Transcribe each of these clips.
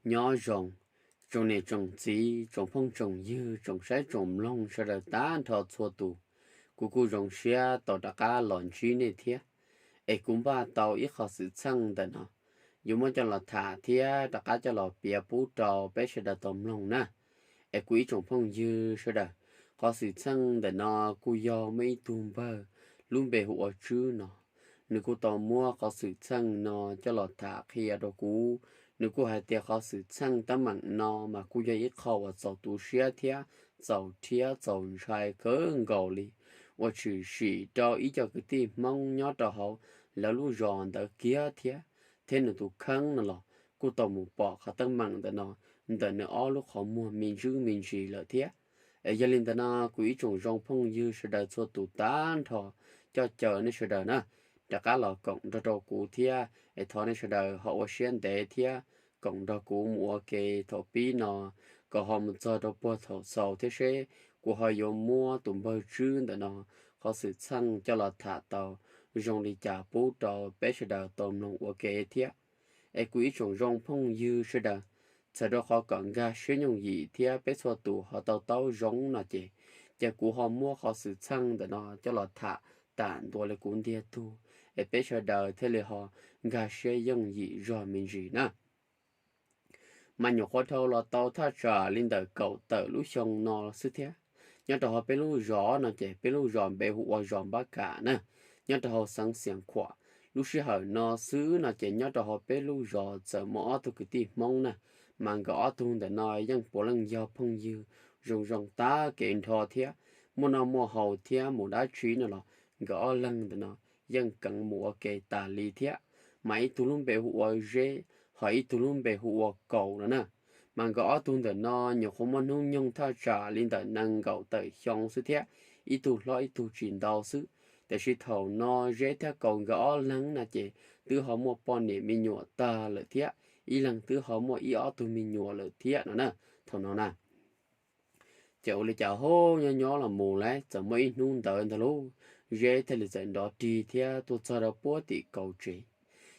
Nyob zoo, tsoom niam tsoom txiv, tsoom phooj tsoom ywg, tsoom saib tsoom mloog sawv daws tag nrho txhua tus. Kuv kuj zoo siab tau rov qab los ntsib nej thiab. Es kuv npaj tau ib qho xwm txheej ntawm no, yuav muab coj los tham thiab rov qab coj los piav pub rau peb sawv daws tau mloog na. Es kuv ib tsoom phooj ywg sawv daws, qhov xwm txheej ntawm no kuj yog muaj ib tug npawg lub npe hu ua Tswb no, nws kuj tau muab qhov xwm txheej no coj los tham qhia rau kuv. Nws kuj hais tias qhov xwm txheej teeb meem no mas kuj yog ib qho uas txaus tu siab thiab txaus rhiab txaus ntshai kawg nkaus li, uas tshwm sim rau ib co kwv tij Hmoob nyob rau hauv lawv lub zos ntawd kiag thiab, thiab nws tus kheej no los kuj tau mus pom qhov teeb meem ntawm no ntawm nws ob lub qhov muag me ntsis me ntsis lawm thiab. Es yog li ntawd no kuv ib tsoom zoo phooj ywg sawv daws txhua tus tag nrho coj caw nej sawv daws na, rov qab los koom nrog rau kuv thiab es thov nej sawv daws ho ua siab ntev thiab koom nrog kuv mus ua ke thaum pib no kom ho mus txog rau puag thaum xaus thiab seb kuv ho yuav muab tus npawg Tswb ntawm no qhov xwm txheej coj los tham tau zoo li cas pub rau peb sawv daws tau mloog ua ke thiab. Es kuv ib tsoom zoo phooj ywg sawv daws, txawm rau qhov kom nkag siab yooj yim thiab peb txhua tus ho tau taub zoo no ces, ces kuv ho muab qhov xwm txheej ntawm no coj los tham tam ntua li kuv ntiag tug, es peb sawv daws thiaj li ho nkag siab yooj yim zog me ntsis na. Mas nyuam qhuav dhau los tau thaj tsam li ntawm kaum tawm lub xyoo no xwb thiab. Nyob rau hauv peb lub zos no ces peb lub zos npe hu ua zos Npab Kam na, nyob rau hauv xeev Xias Khuam. Lub sij hawm no xwb no ces nyob rau hauv peb lub zos txawm muaj ob tug kwv tij Hmoob na, mas nkawd ob tug ntawm no yeej puav leej yog phooj ywg zoo zoo tag kev nrho thiab, muaj noj muaj haus thiab mus dab tsi no los nkawd ob leeg ntawm no yeej keev mus ua ke tas li thiab. Mas ib tug lub npe hu ua Zeb, ho ib tug lub npe hu ua Kaus no na. Mas nkawd ob tug ntawm no nyuam qhuav muaj hnub nyoog thaj tsam li ntawm nees nkaum tawm xyoo xwb thiab, ib tug hlob ib tug tsis ntau xwb. Tiam sis thaum no Zeb thiab Kaus nkawd ob leeg no ces twb ho muaj poj niam me nyuam tag lawm thiab, ib leeg twb ho muaj ib ob tug me nyuam lawm thiab no na, thaum no na. Ces ua li cas ho nyob nyob los mus lawm txawm muaj ib hnub ntawd ntag lauj, Zeb thiaj li txawm nrov rig thiab tuaj txog rau puag tim Kaus tsev.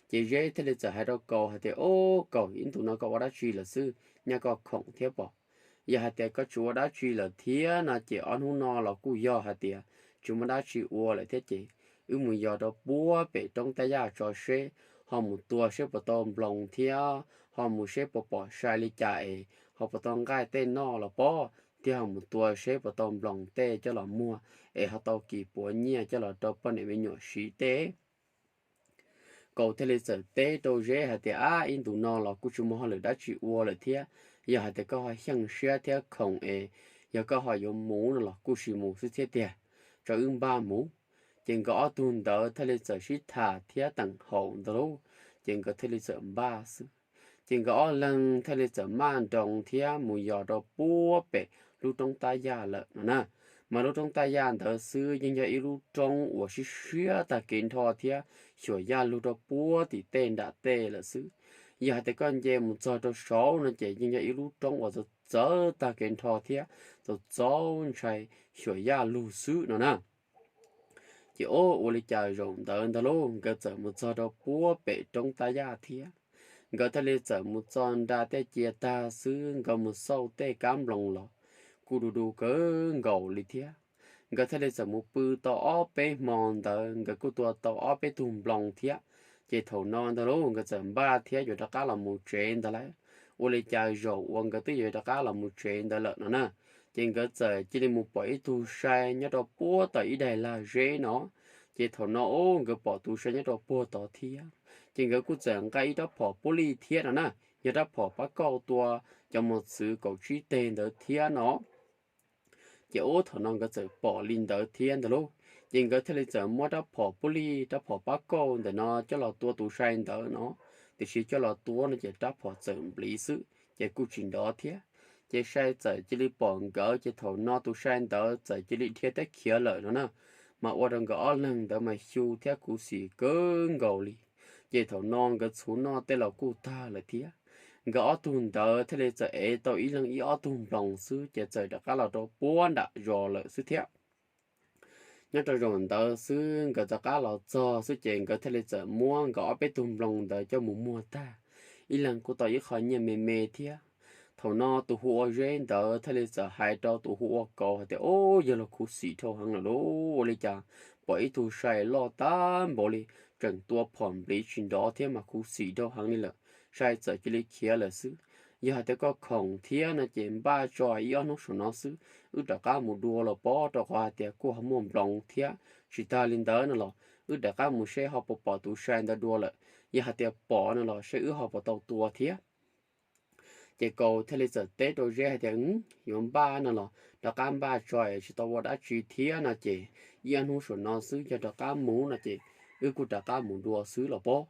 Ces Zeb thiaj li txawm hais rau Kaus hais tias, Au Kaus, ib ntus no koj ua dab tsi lawm xwb, nyaj koj khoom thiab pob? Yog hais tias koj tsis ua dab tsi lawm thiab no ces ob hnub no los kuj yog hais tias tsis muaj dab tsi ua lawm thiab ces wb mus yos rau puag pem roob Taj Yaj tso seb, ho mus tua seb puas tau nploos thiab ho mus seb puas pom sai li cas es ho puas tau nqaij tej noj los pob, thiab ho mus tua seb puas tau nploos tej coj los muag es ho tau kis puav nyiaj coj los rau poj niam me nyuam siv tej. Kaus thiaj li txawm teb rau Zeb hais tias, Ab, ib ntus no los kuj tsis muaj hauj lwm dab tsi ua lawm thiab, yog hais tias koj ho xyeej siab thiab khoom es yog koj ho yuav mus no los kuj sis mus xwb thiab tiag, tso wb npaj mus. Ces nkawd ob tug ntawd thiaj li txawm sib tham thiab teem haum ntag lauj, ces nkawd thiaj li txawm npaj xwb. Ces nkawd ob leeg thiaj li txawm maj nroos thiab mus yos rau puag pem lub roob Taj Yaj lawm no na. Mas lub roob Taj Yaj ntawd xwb yeej yog ib lub roob uas siab siab tag kev nrho thiab xyuam yaj lug rau puag tim tej nram tej lawm xwb. Yog hais tias koj nce mus txog rau saud no ces yeej yog ib lub roob uas txawv txawv tag kev nrho thiab txaus txaus ntshai xyuam yaj lug xwb no na. Ces ua li cas zaum ntawd ntag lauj, nkawd txawm mus txog rau puag pem roob Taj Yaj thiab. Nkawd thiaj li txawm mus txog nra tej cia tag xwb, nkawd mus xauj tej kab nploos los kuj du du kawg nkaus li thiab. Nkawd thiaj li txawm mus pw tau ob peb hmo ntawd, nkawd kuj tua tau ob peb tug nploos thiab. Ces thaum no ntag lauj, nkawd txawm npaj thiab yuav rov qab los mus tsev ntag lauj. Ua li cas zaum uas nkawd twb yuav rov qab los mus tsev ntawd lawm no na, ces nkawd txawm cia li mus pom ib tug sai nyob rau puag tom ib daim lag zeb no. Ces thaum no ub, nkawd pom tus sai nyob rau puag tod thiab, ces nkawd kuj txawm nqa ib rab phom puav lij thiab no na, yog rab phom pab kauj tua cov mos txwv kaum tsib teg ntawd thiab no. Ces ub, thaum no nkawd txawm pom li ntawd thiab ntag lauj, ces nkawd thiaj li txawm muab rab phom puav lij, rab phom pab kauj ntawm no coj los tua tus sai ntawd no. Tiam sis coj los tua no ces rab phom txawm npliv xwb, ces kuj tsis nrov thiab. Ces sai txawm cia li pom nkawd, ces thaum no tus sai ntawd txawm cia li dhia teb khiav lawm no na. Mas ua rau nkawd ob leeg ntawd mas xyu thiab khuv xim kawg nkaus li. Ces thaum no nkawd txhuv noj tej los kuj tag lawm thiab. Nkawd ob tug ntawd thiaj li txawm ev tau ib leeg ib ob tug nploos xwb, ces txawm rov qab los rau puag nram zos lawm xwb thiab. Nyob rau zaum ntawd xwb, nkawd rov qab los txog xwb, ces nkawd thiaj li txawm muab nkawd ob peb tug nploos ntawd coj mus muag tag. ib leeg kuj tau ib qho nyiaj me me thiab. Thaum no tus hu ua Zeb ntawd thiaj li txawm hais rau tus hu ua Kaus hais tias, Ub, yog los khuv xim dhau heev lawm lauj, ua li cas pom ib tug sai loj tag npaum li tseem tua phom npliv tsis nrov thiab mas khuv xim dhau heev li lawm, sai txawm cia li khiav lawm xwb. Yog hais tias koj khoom thiab no ces npaj tso ib ob hnub saum no xwb, wb rov qab mus dua los pob, rau qhov hais tias kuj ho muaj nploos thiab. Tsis tag li ntawd no los wb rov qab mus seb ho puas pom tus sai ntawd dua lawm. Yog hais tias pom no los seb wb ho puas tau tua thiab. Ces Kaus thiaj li txawm teb rau Zeb hais tias, Yuav npaj no los rov qab npaj tso, tsis tau ua dab tsi thiab no ces ib ob hnub saum no xwb yog rov qab mus no ces wb kuj rov qab mus dua xwb los pob.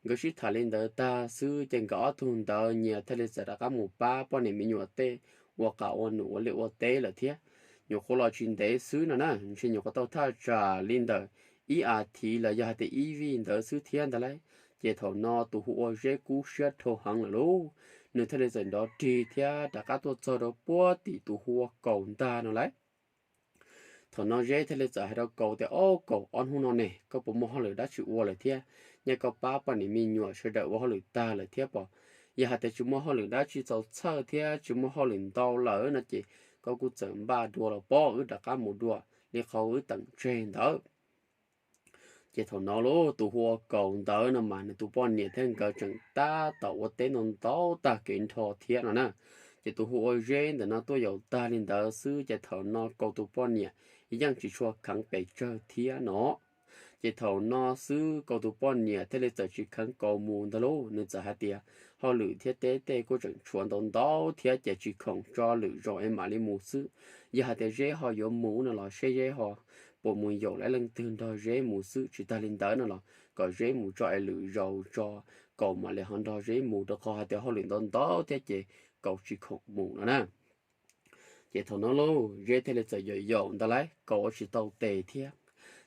Nkawd sib tham li ntawd tag xwb ces nkawd ob tug ntawd nyias thiaj li txawm rov qab mus pab poj niam me nyuam tej ua qas ua num ua liaj ua teb lawm thiab. Nyuam qhuav los tsis ntev xwb no na, ntshe nyuam qhuav tau thaj tsam li ntawm ib as thiv los yog hais tias ib vij ntawd xwb thiab ntag lauj. Ces thaum no tus hu ua Zeb kub siab dhau heev lawm lauj, nws thiaj li txawm nrov rig thiab rov qab tuaj txog rau puag tim tus hu ua Kaus ntag no lauj. Thaum no Zeb thiaj li txawm hais rau Kaus tias, Ob, Kaus, ob hnub no ne koj puas muaj hauj lwm dab tsi ua lawm thiab? Nyaj koj pab poj niam me nyuam sawv daws ua hauj lwm tag lawm thiab pom? Yog hais tias tsis muaj hauj lwm dab tsi txaus txhawj thiab tsis muaj hauj lwm ntau lawm no ces koj kuj txawm npaj dua los pob, wb rov qab mus dua li qhov wb teem tseg ntawd. Ces thaum no lauj, tus hu ua Kaus ntawd no mas nws tus poj niam thiab nkawd tseem tab tom ua teb ntau ntau tag kev nrho thiab no na. Ces tus hu ua Zeb ntawm no tuaj yaum tag li ntawd xwb ces thaum no Kaus tus poj niam yeej tsis tshua kheev pes tsawg thiab no. Ces thaum no xwb Kaus tus poj niam thiaj li txawm tsis kheev Kaus mus ntag lauj, nws txawm hais tias, Hauj lwm thiab teb tej kuj tseem tshuav ntau ntau thiab ces tsis khoom, tso lwm zaus es mam li mus xwb. Yog hais tias Zeb ho yuav mus no los seb Zeb ho puas mus yaum lawv leej twg nrog Zeb mus xwb, tsis tag li ntawd no los kom Zeb mus tso es lwm zaus tso Kaus mam li ho nrog Zeb mus, rau qhov hais tias hauj lwm ntau ntau thiab ces Kaus tsis khoom mus no na. Ces thaum no lauj, Zeb thiaj li txawm yaum yaum ntawd lauj, Kaus ua tsis tau tes thiab.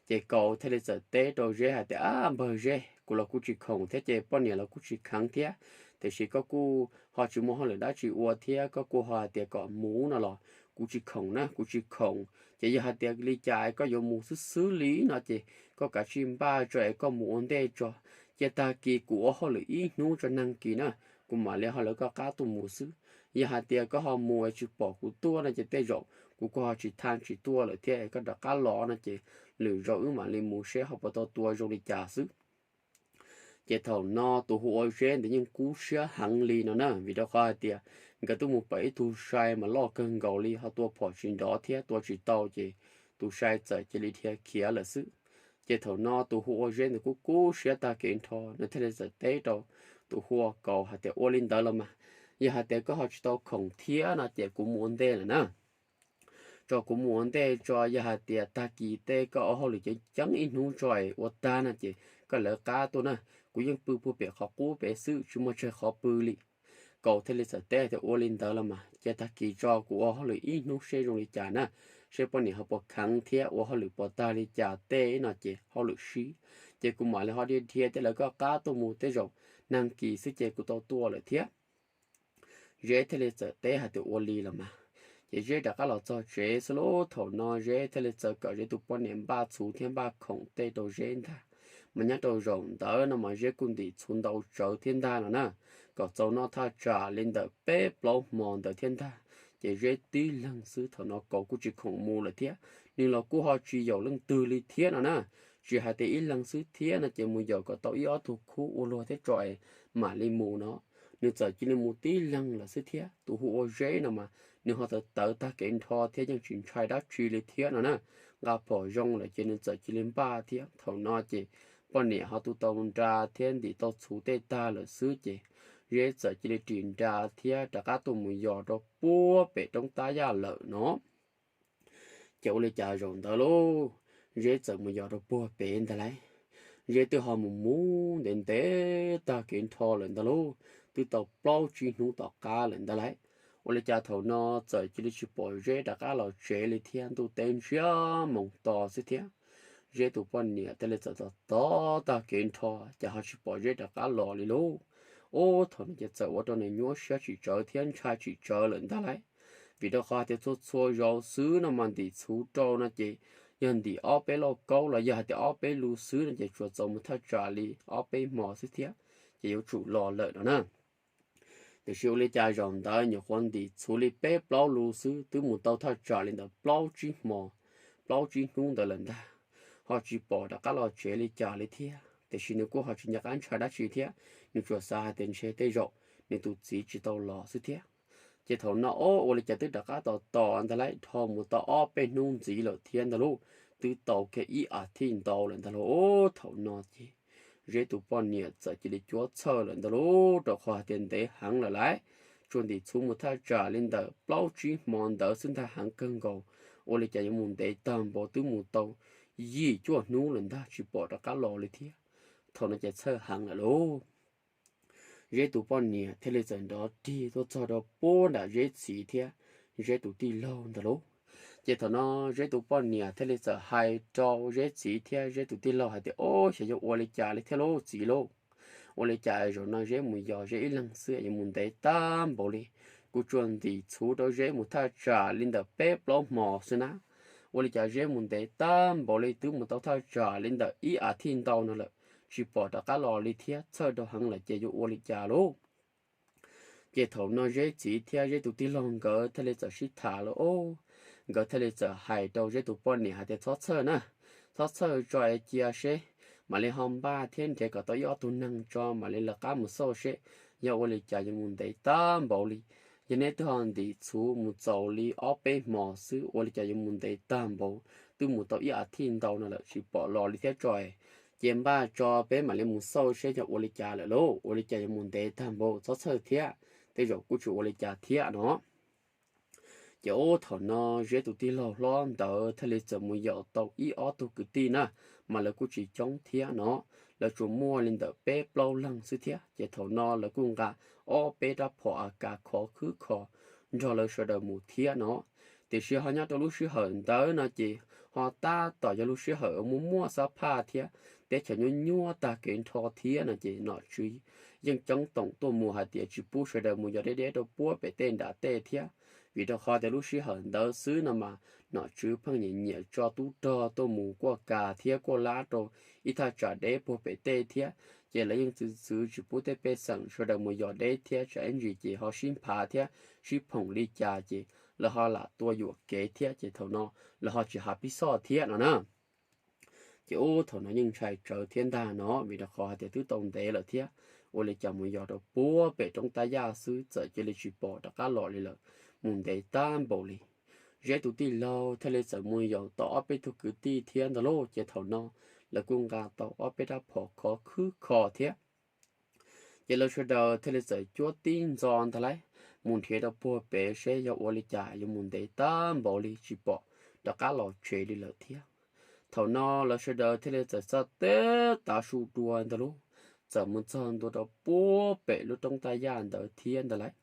Ces Kaus thiaj li txawm teb rau Zeb hais tias, Ab, npawg Zeb, kuv los kuj tsis khoom thiab ces poj niam los kuj tsis kheev thiab, tiam sis koj kuj ho tsis muaj hauj lwm dab tsi ua thiab koj kuj ho hais tias kom mus no los kuv tsis khoom na, kuv tsis khoom. Ces yog hais tias li cas koj yuav mus xwb xwb li no ces koj kav tsij npaj tso es koj mus ua ntej tso. Cia tag kis kuv ua hauj lwm ib hnub tso, nag kis na kuv mam li ho lawv koj qab tuaj mus xwb. Yog hais tias koj ho mus es tsis pom kuv tuaj no ces tej zaum kuv kuj ho tsis tham tsis tuaj lawm thiab, koj rov qab los no ces lwm zaus wb mam li mus seb ho puas tau tua zoo li cas xwb. Ces thaum no tus hu ua Zeb ntawd yeej kub siab heev li no na, vim rau qhov hais tias nkawd twb mus pom ib tug sai mas loj kawg nkaus li, ho tua phom tsis nrov thiab tua tsis tau ces tus sai txawm cia li dhia khiav lawm xwb. Ces thaum no tus hu ua Zeb ntawd kuj kub siab tag kev nrho, nws thiaj li txawm teb rau tus hu ua Kaus hais tias, Ua li ntawd los mas, yog hais tias koj ho tsis tau khoom thiab no ces kuv mus ua ntej lawm na. Tso kuv mus ua ntej tso, yog hais tias tag kis tej koj ua hauj lwm ceev ceev ib hnub tso es ua tag no ces koj lawv qab tuaj na, kuv yeej pw puag pem qhov qub pem xwb, tsis muaj tsawg qhov pw li. Kaus thiaj li txawm teb tias, Ua li ntawd los mas, cia tag kis tso kuv ua hauj lwm ib hnub seb zoo li cas na, seb poj niam ho puas kheev thiab ua hauj lwm puas tag li cas tej no ces hauj lwm sib, ces kuv mam li ho dhia dhia tej lawv koj qab tuaj mus, tej zaum nag kis xwb ces kuv tau tuaj lawm thiab. Zeb thiaj li txawm teb hais tias, Ua li los mas. Ces Zeb rov qab los txog tsev xwb lauj, thaum no Zeb thiaj li txawm kom Zeb tus poj niam npaj txhuv thiab npaj khoom tej rau Zeb ntag. Mas nyob rau zaum ntawd no mas Zeb kuj ntim txhuv ntau tsawv thiab ntag no na, kom txaus noj thaj tsam li ntawm peb plaub hmo ntawd thiab ntag. Ces Zeb tib leeg xwb, thaum no Kaus kuj tsis khoom mus lawm thiab, nws los kuj ho tsis yaum leej twg li thiab no na. Tsis hais tias ib leeg xwb thiab no ces mus yaum kom tau ib ob tug khub ua luag thiab tso es mam li mus no. Nws txawm cia li mus tib leeg lawm xwb thiab. Tus hu ua Zeb no mas nws ho txawv tawv tag kev nrho thiab yeej tsis ntshai dab tsi li thiab no na. Nqa phom zoo lawm ces nws txawm cia li npaj thiab. Thaum no ces poj niam ho tu tau nra thiab ntim tau txhuv tej tag lawm xwb ces Zeb txawm cia li ris nra thiab rov qab tuaj mus yos rau puag pem roob tab yaj lawm no. Ces ua li cas zaum ntawd lauj, Zeb txawm mus yos rau puag pem ntag lauj. Zeb twb ho mus mus ntev ntev tag kev nrho lawm ntag lauj, twb tau plaub tsib hnub tom qab lawm ntag lauj. Ua li cas thaum no txawm cia li tsis pom Zeb rov qab los tsev li thiab, ntuj teb ntsiag moos to xwb thiab. Zeb tus poj niam thiaj li txawm tos tos tag kev nrho ces ho tsis pom Zeb rov qab los li lauj. Ub, thaum no ces txawm ua rau nws nyuaj siab tsis tsawg thiab ntshai tsis tsawg lawm ntag lauj. Vim rau qhov hais tias txhua txhua zaus xwb no mas ntim txhuv rau no ces yog ntim ob peb lauj kaub los yog hais tias ob peb lus xwb no ces tsuas txaus mus thaj tsam li ob peb hmo xwb thiab ces yuav tsum los lawm no na. Tiam sis ua li cas zaum ntawd nyuam qhuav ntim txhuv li peb plaub lus xwb twb mus tau thaj tsam li ntawm plaub tsib hmo, plaub tsib hnub ntawd lawm ntag, ho tsis pom rov qab los tsev li cas li thiab. Tiam sis nws kuj ho tsis nco qab ntshai dab tsi thiab, nws tsuas xav hais tias ntshe tej zaum nws tus txiv tsis tau los xwb thiab. Ces thaum no ob ua li cas twb rov qab tos tos ntag lauj, dhau mus tau ob peb hnub ntxiv lawm thiab ntag lauj, twb tau kiag ib as thiv ntau lawm ntag lauj. Thaum no ces Zeb tus poj niam txawm cia li cuab txhawj lawm ntag lauj, rau qhov hais tias ntev heev lawm lauj, tsuas ntim txhuv mus thaj tsam li ntawm plaub tsib hmo ntawd xwb ntag, heev kawg nkaus, ua li cas yuav mus ntev tag npaum twb mus tau yim cuaj hnub lawm ntag tsis pom rov qab los li thiab. Thaum no ces txhawj heev lawm lauj. Zeb tus poj niam thiaj li txawm nrov rig tuaj txog rau puag nram Zeb txiv thiab Zeb tus tij laug ntag lauj. Ces thaum no Zeb tus poj niam thiaj li txawm hais rau Zeb txiv thiab Zeb tus tij laug hais tias, Ob, xyov yuav ua li cas li thiab lauj txiv lauj. Ua li cas zaum no Zeb mus yos Zeb ib leeg xwb yuav mus ntev tag npaum li. Kuv tsuas ntim txhuv rau Zeb mus thaj tsam li ntawm peb plaub hmo xwb na. Ua li cas Zeb mus ntev tag npaum li twb mus tau thaj tsam li ntawm ib as thiv ntau no lawm, tsis pom rov qab los li thiab, txhawj rau heev lawm ces yuav ua li cas lauj. Ces thaum no Zeb txiv thiab Zeb tus tij laug nkawd thiaj li txawm sib tham lawm os. Nkawd thiaj li txawm hais rau Zeb tus poj niam hais tias, Txhob txhawj na, txhob txhawj tso es cia seb, mam li ho npaj thiab nrhiav kom tau ib ob tug neeg tso mam li lawv qab mus xauj seb yog ua li cas yuav mus ntev tag npaum li. Yog neb twb ho ntim txhuv mus txaus li ob peb hmos xwb, ua li cas yuav mus ntev tag npaum, twb mus tau ib as thiv ntau no lawm tsis pom los li thiab tso es. Cia npaj tso peb mam li mus xauj seb yog ua li cas lawm lauj, ua li cas yuav mus ntev tag npaum, txhob txhawj thiab, tej zaum kuj tsis ua li cas thiab no. Ces ub thaum no Zeb tus tij laug hlob ntawd thiaj li txawm mus yaum tau ib ob tug kwv tij na, mas lawv kuj tsis coob thiab no, lawv tsuas muaj li ntawm peb plaub leeg xwb thiab. Ces thaum no lawv kuj nqa ob peb rab phom AK khov khwb kho nrog lawv sawv daws mus thiab no. Tiam sis ho nyob rau lub sij hawm ntawd no ces ho tab tom yog lub sij hawm muaj muaj xab phaj thiab teb chaws nyuaj nyuaj tag kev nrho thiab no ces nom tswv yeej coob toom tuaj mus hais tias tsis pub sawv daws mus yos deb deb rau puag pem tej nram tej thiab. Vim rau qhov tias lub sij hawm ntawd xwb no mas nom tswv pheej nyiam nyiam tso tub rog tuaj mus kuaj kas thiab kuaj lab rau ib thaj tsam deb puag pem tej thiab. Ces lawv yeej txwv txwv tsis pub tej pej xeem sawv daws mus yos deb thiab tsam ib ntsis ces ho sib nphav thiab sib phoom li cas ces lawv ho lam tua yuam kev thiab ces thaum no lawv ho tsis hav pib xoj thiab no na. Ces ub thaum no yeej ntshai tsawv thiab ntag no vim rau qhov hais tias twb tau ntev lawm thiab, ua li cas mus yos rau puag pem roob tab yaj xwb txawm cia li tsis pom rov qab los li lawm, mus ntev tag npaum li. Zeb tus tij laug thiaj li txawm mus yaum tau ob peb tug kwv tij thiab ntag lauj, ces thaum no lawv kuj nqa tau ob peb rab phom khov khwb kho thiab. Ces lawv sawv daws thiaj li txawm cuab tib ntxo ntag lauj, mus nrhiav rau puag pem seb yog ua li cas yuav mus ntev tag npaum li tsis pom rov qab los tsev li lawm thiab. Thaum no lawv sawv daws thiaj li txawm txog teb tav su dua ntag lauj, txawm mus txog ntua rau puag pem lub roob tab yaj ntawd thiab ntag lauj.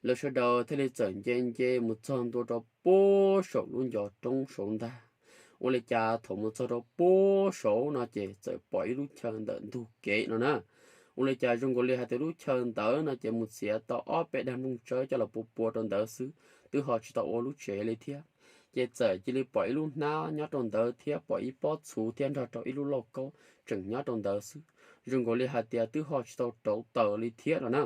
Lawv sawv daws thiaj li txawm nce nce mus txog ntua rau puag saum lub ncov roob saud ntag. Ua li cas thaum mus txog rau puag saud no ces txawm pom ib lub chaw ntawm ntug kev no na. Ua li cas zoo nkaus li hais tias lub chaw ntawd no ces mus txiav tau ob peb dag nplooj tsawb coj los pua pua rau ntawd xwb, twb ho tsis tau ua lub tsev li thiab. Ces txawm cia li pom ib lub hnab nyob rau ntawd thiab pom ib pob txhuv thiab nrog rau ib lub lauj kaub tseem nyob rau ntawd xwb. Zoo nkaus li hais tias twb ho tsis tau rauv taws li thiab no na.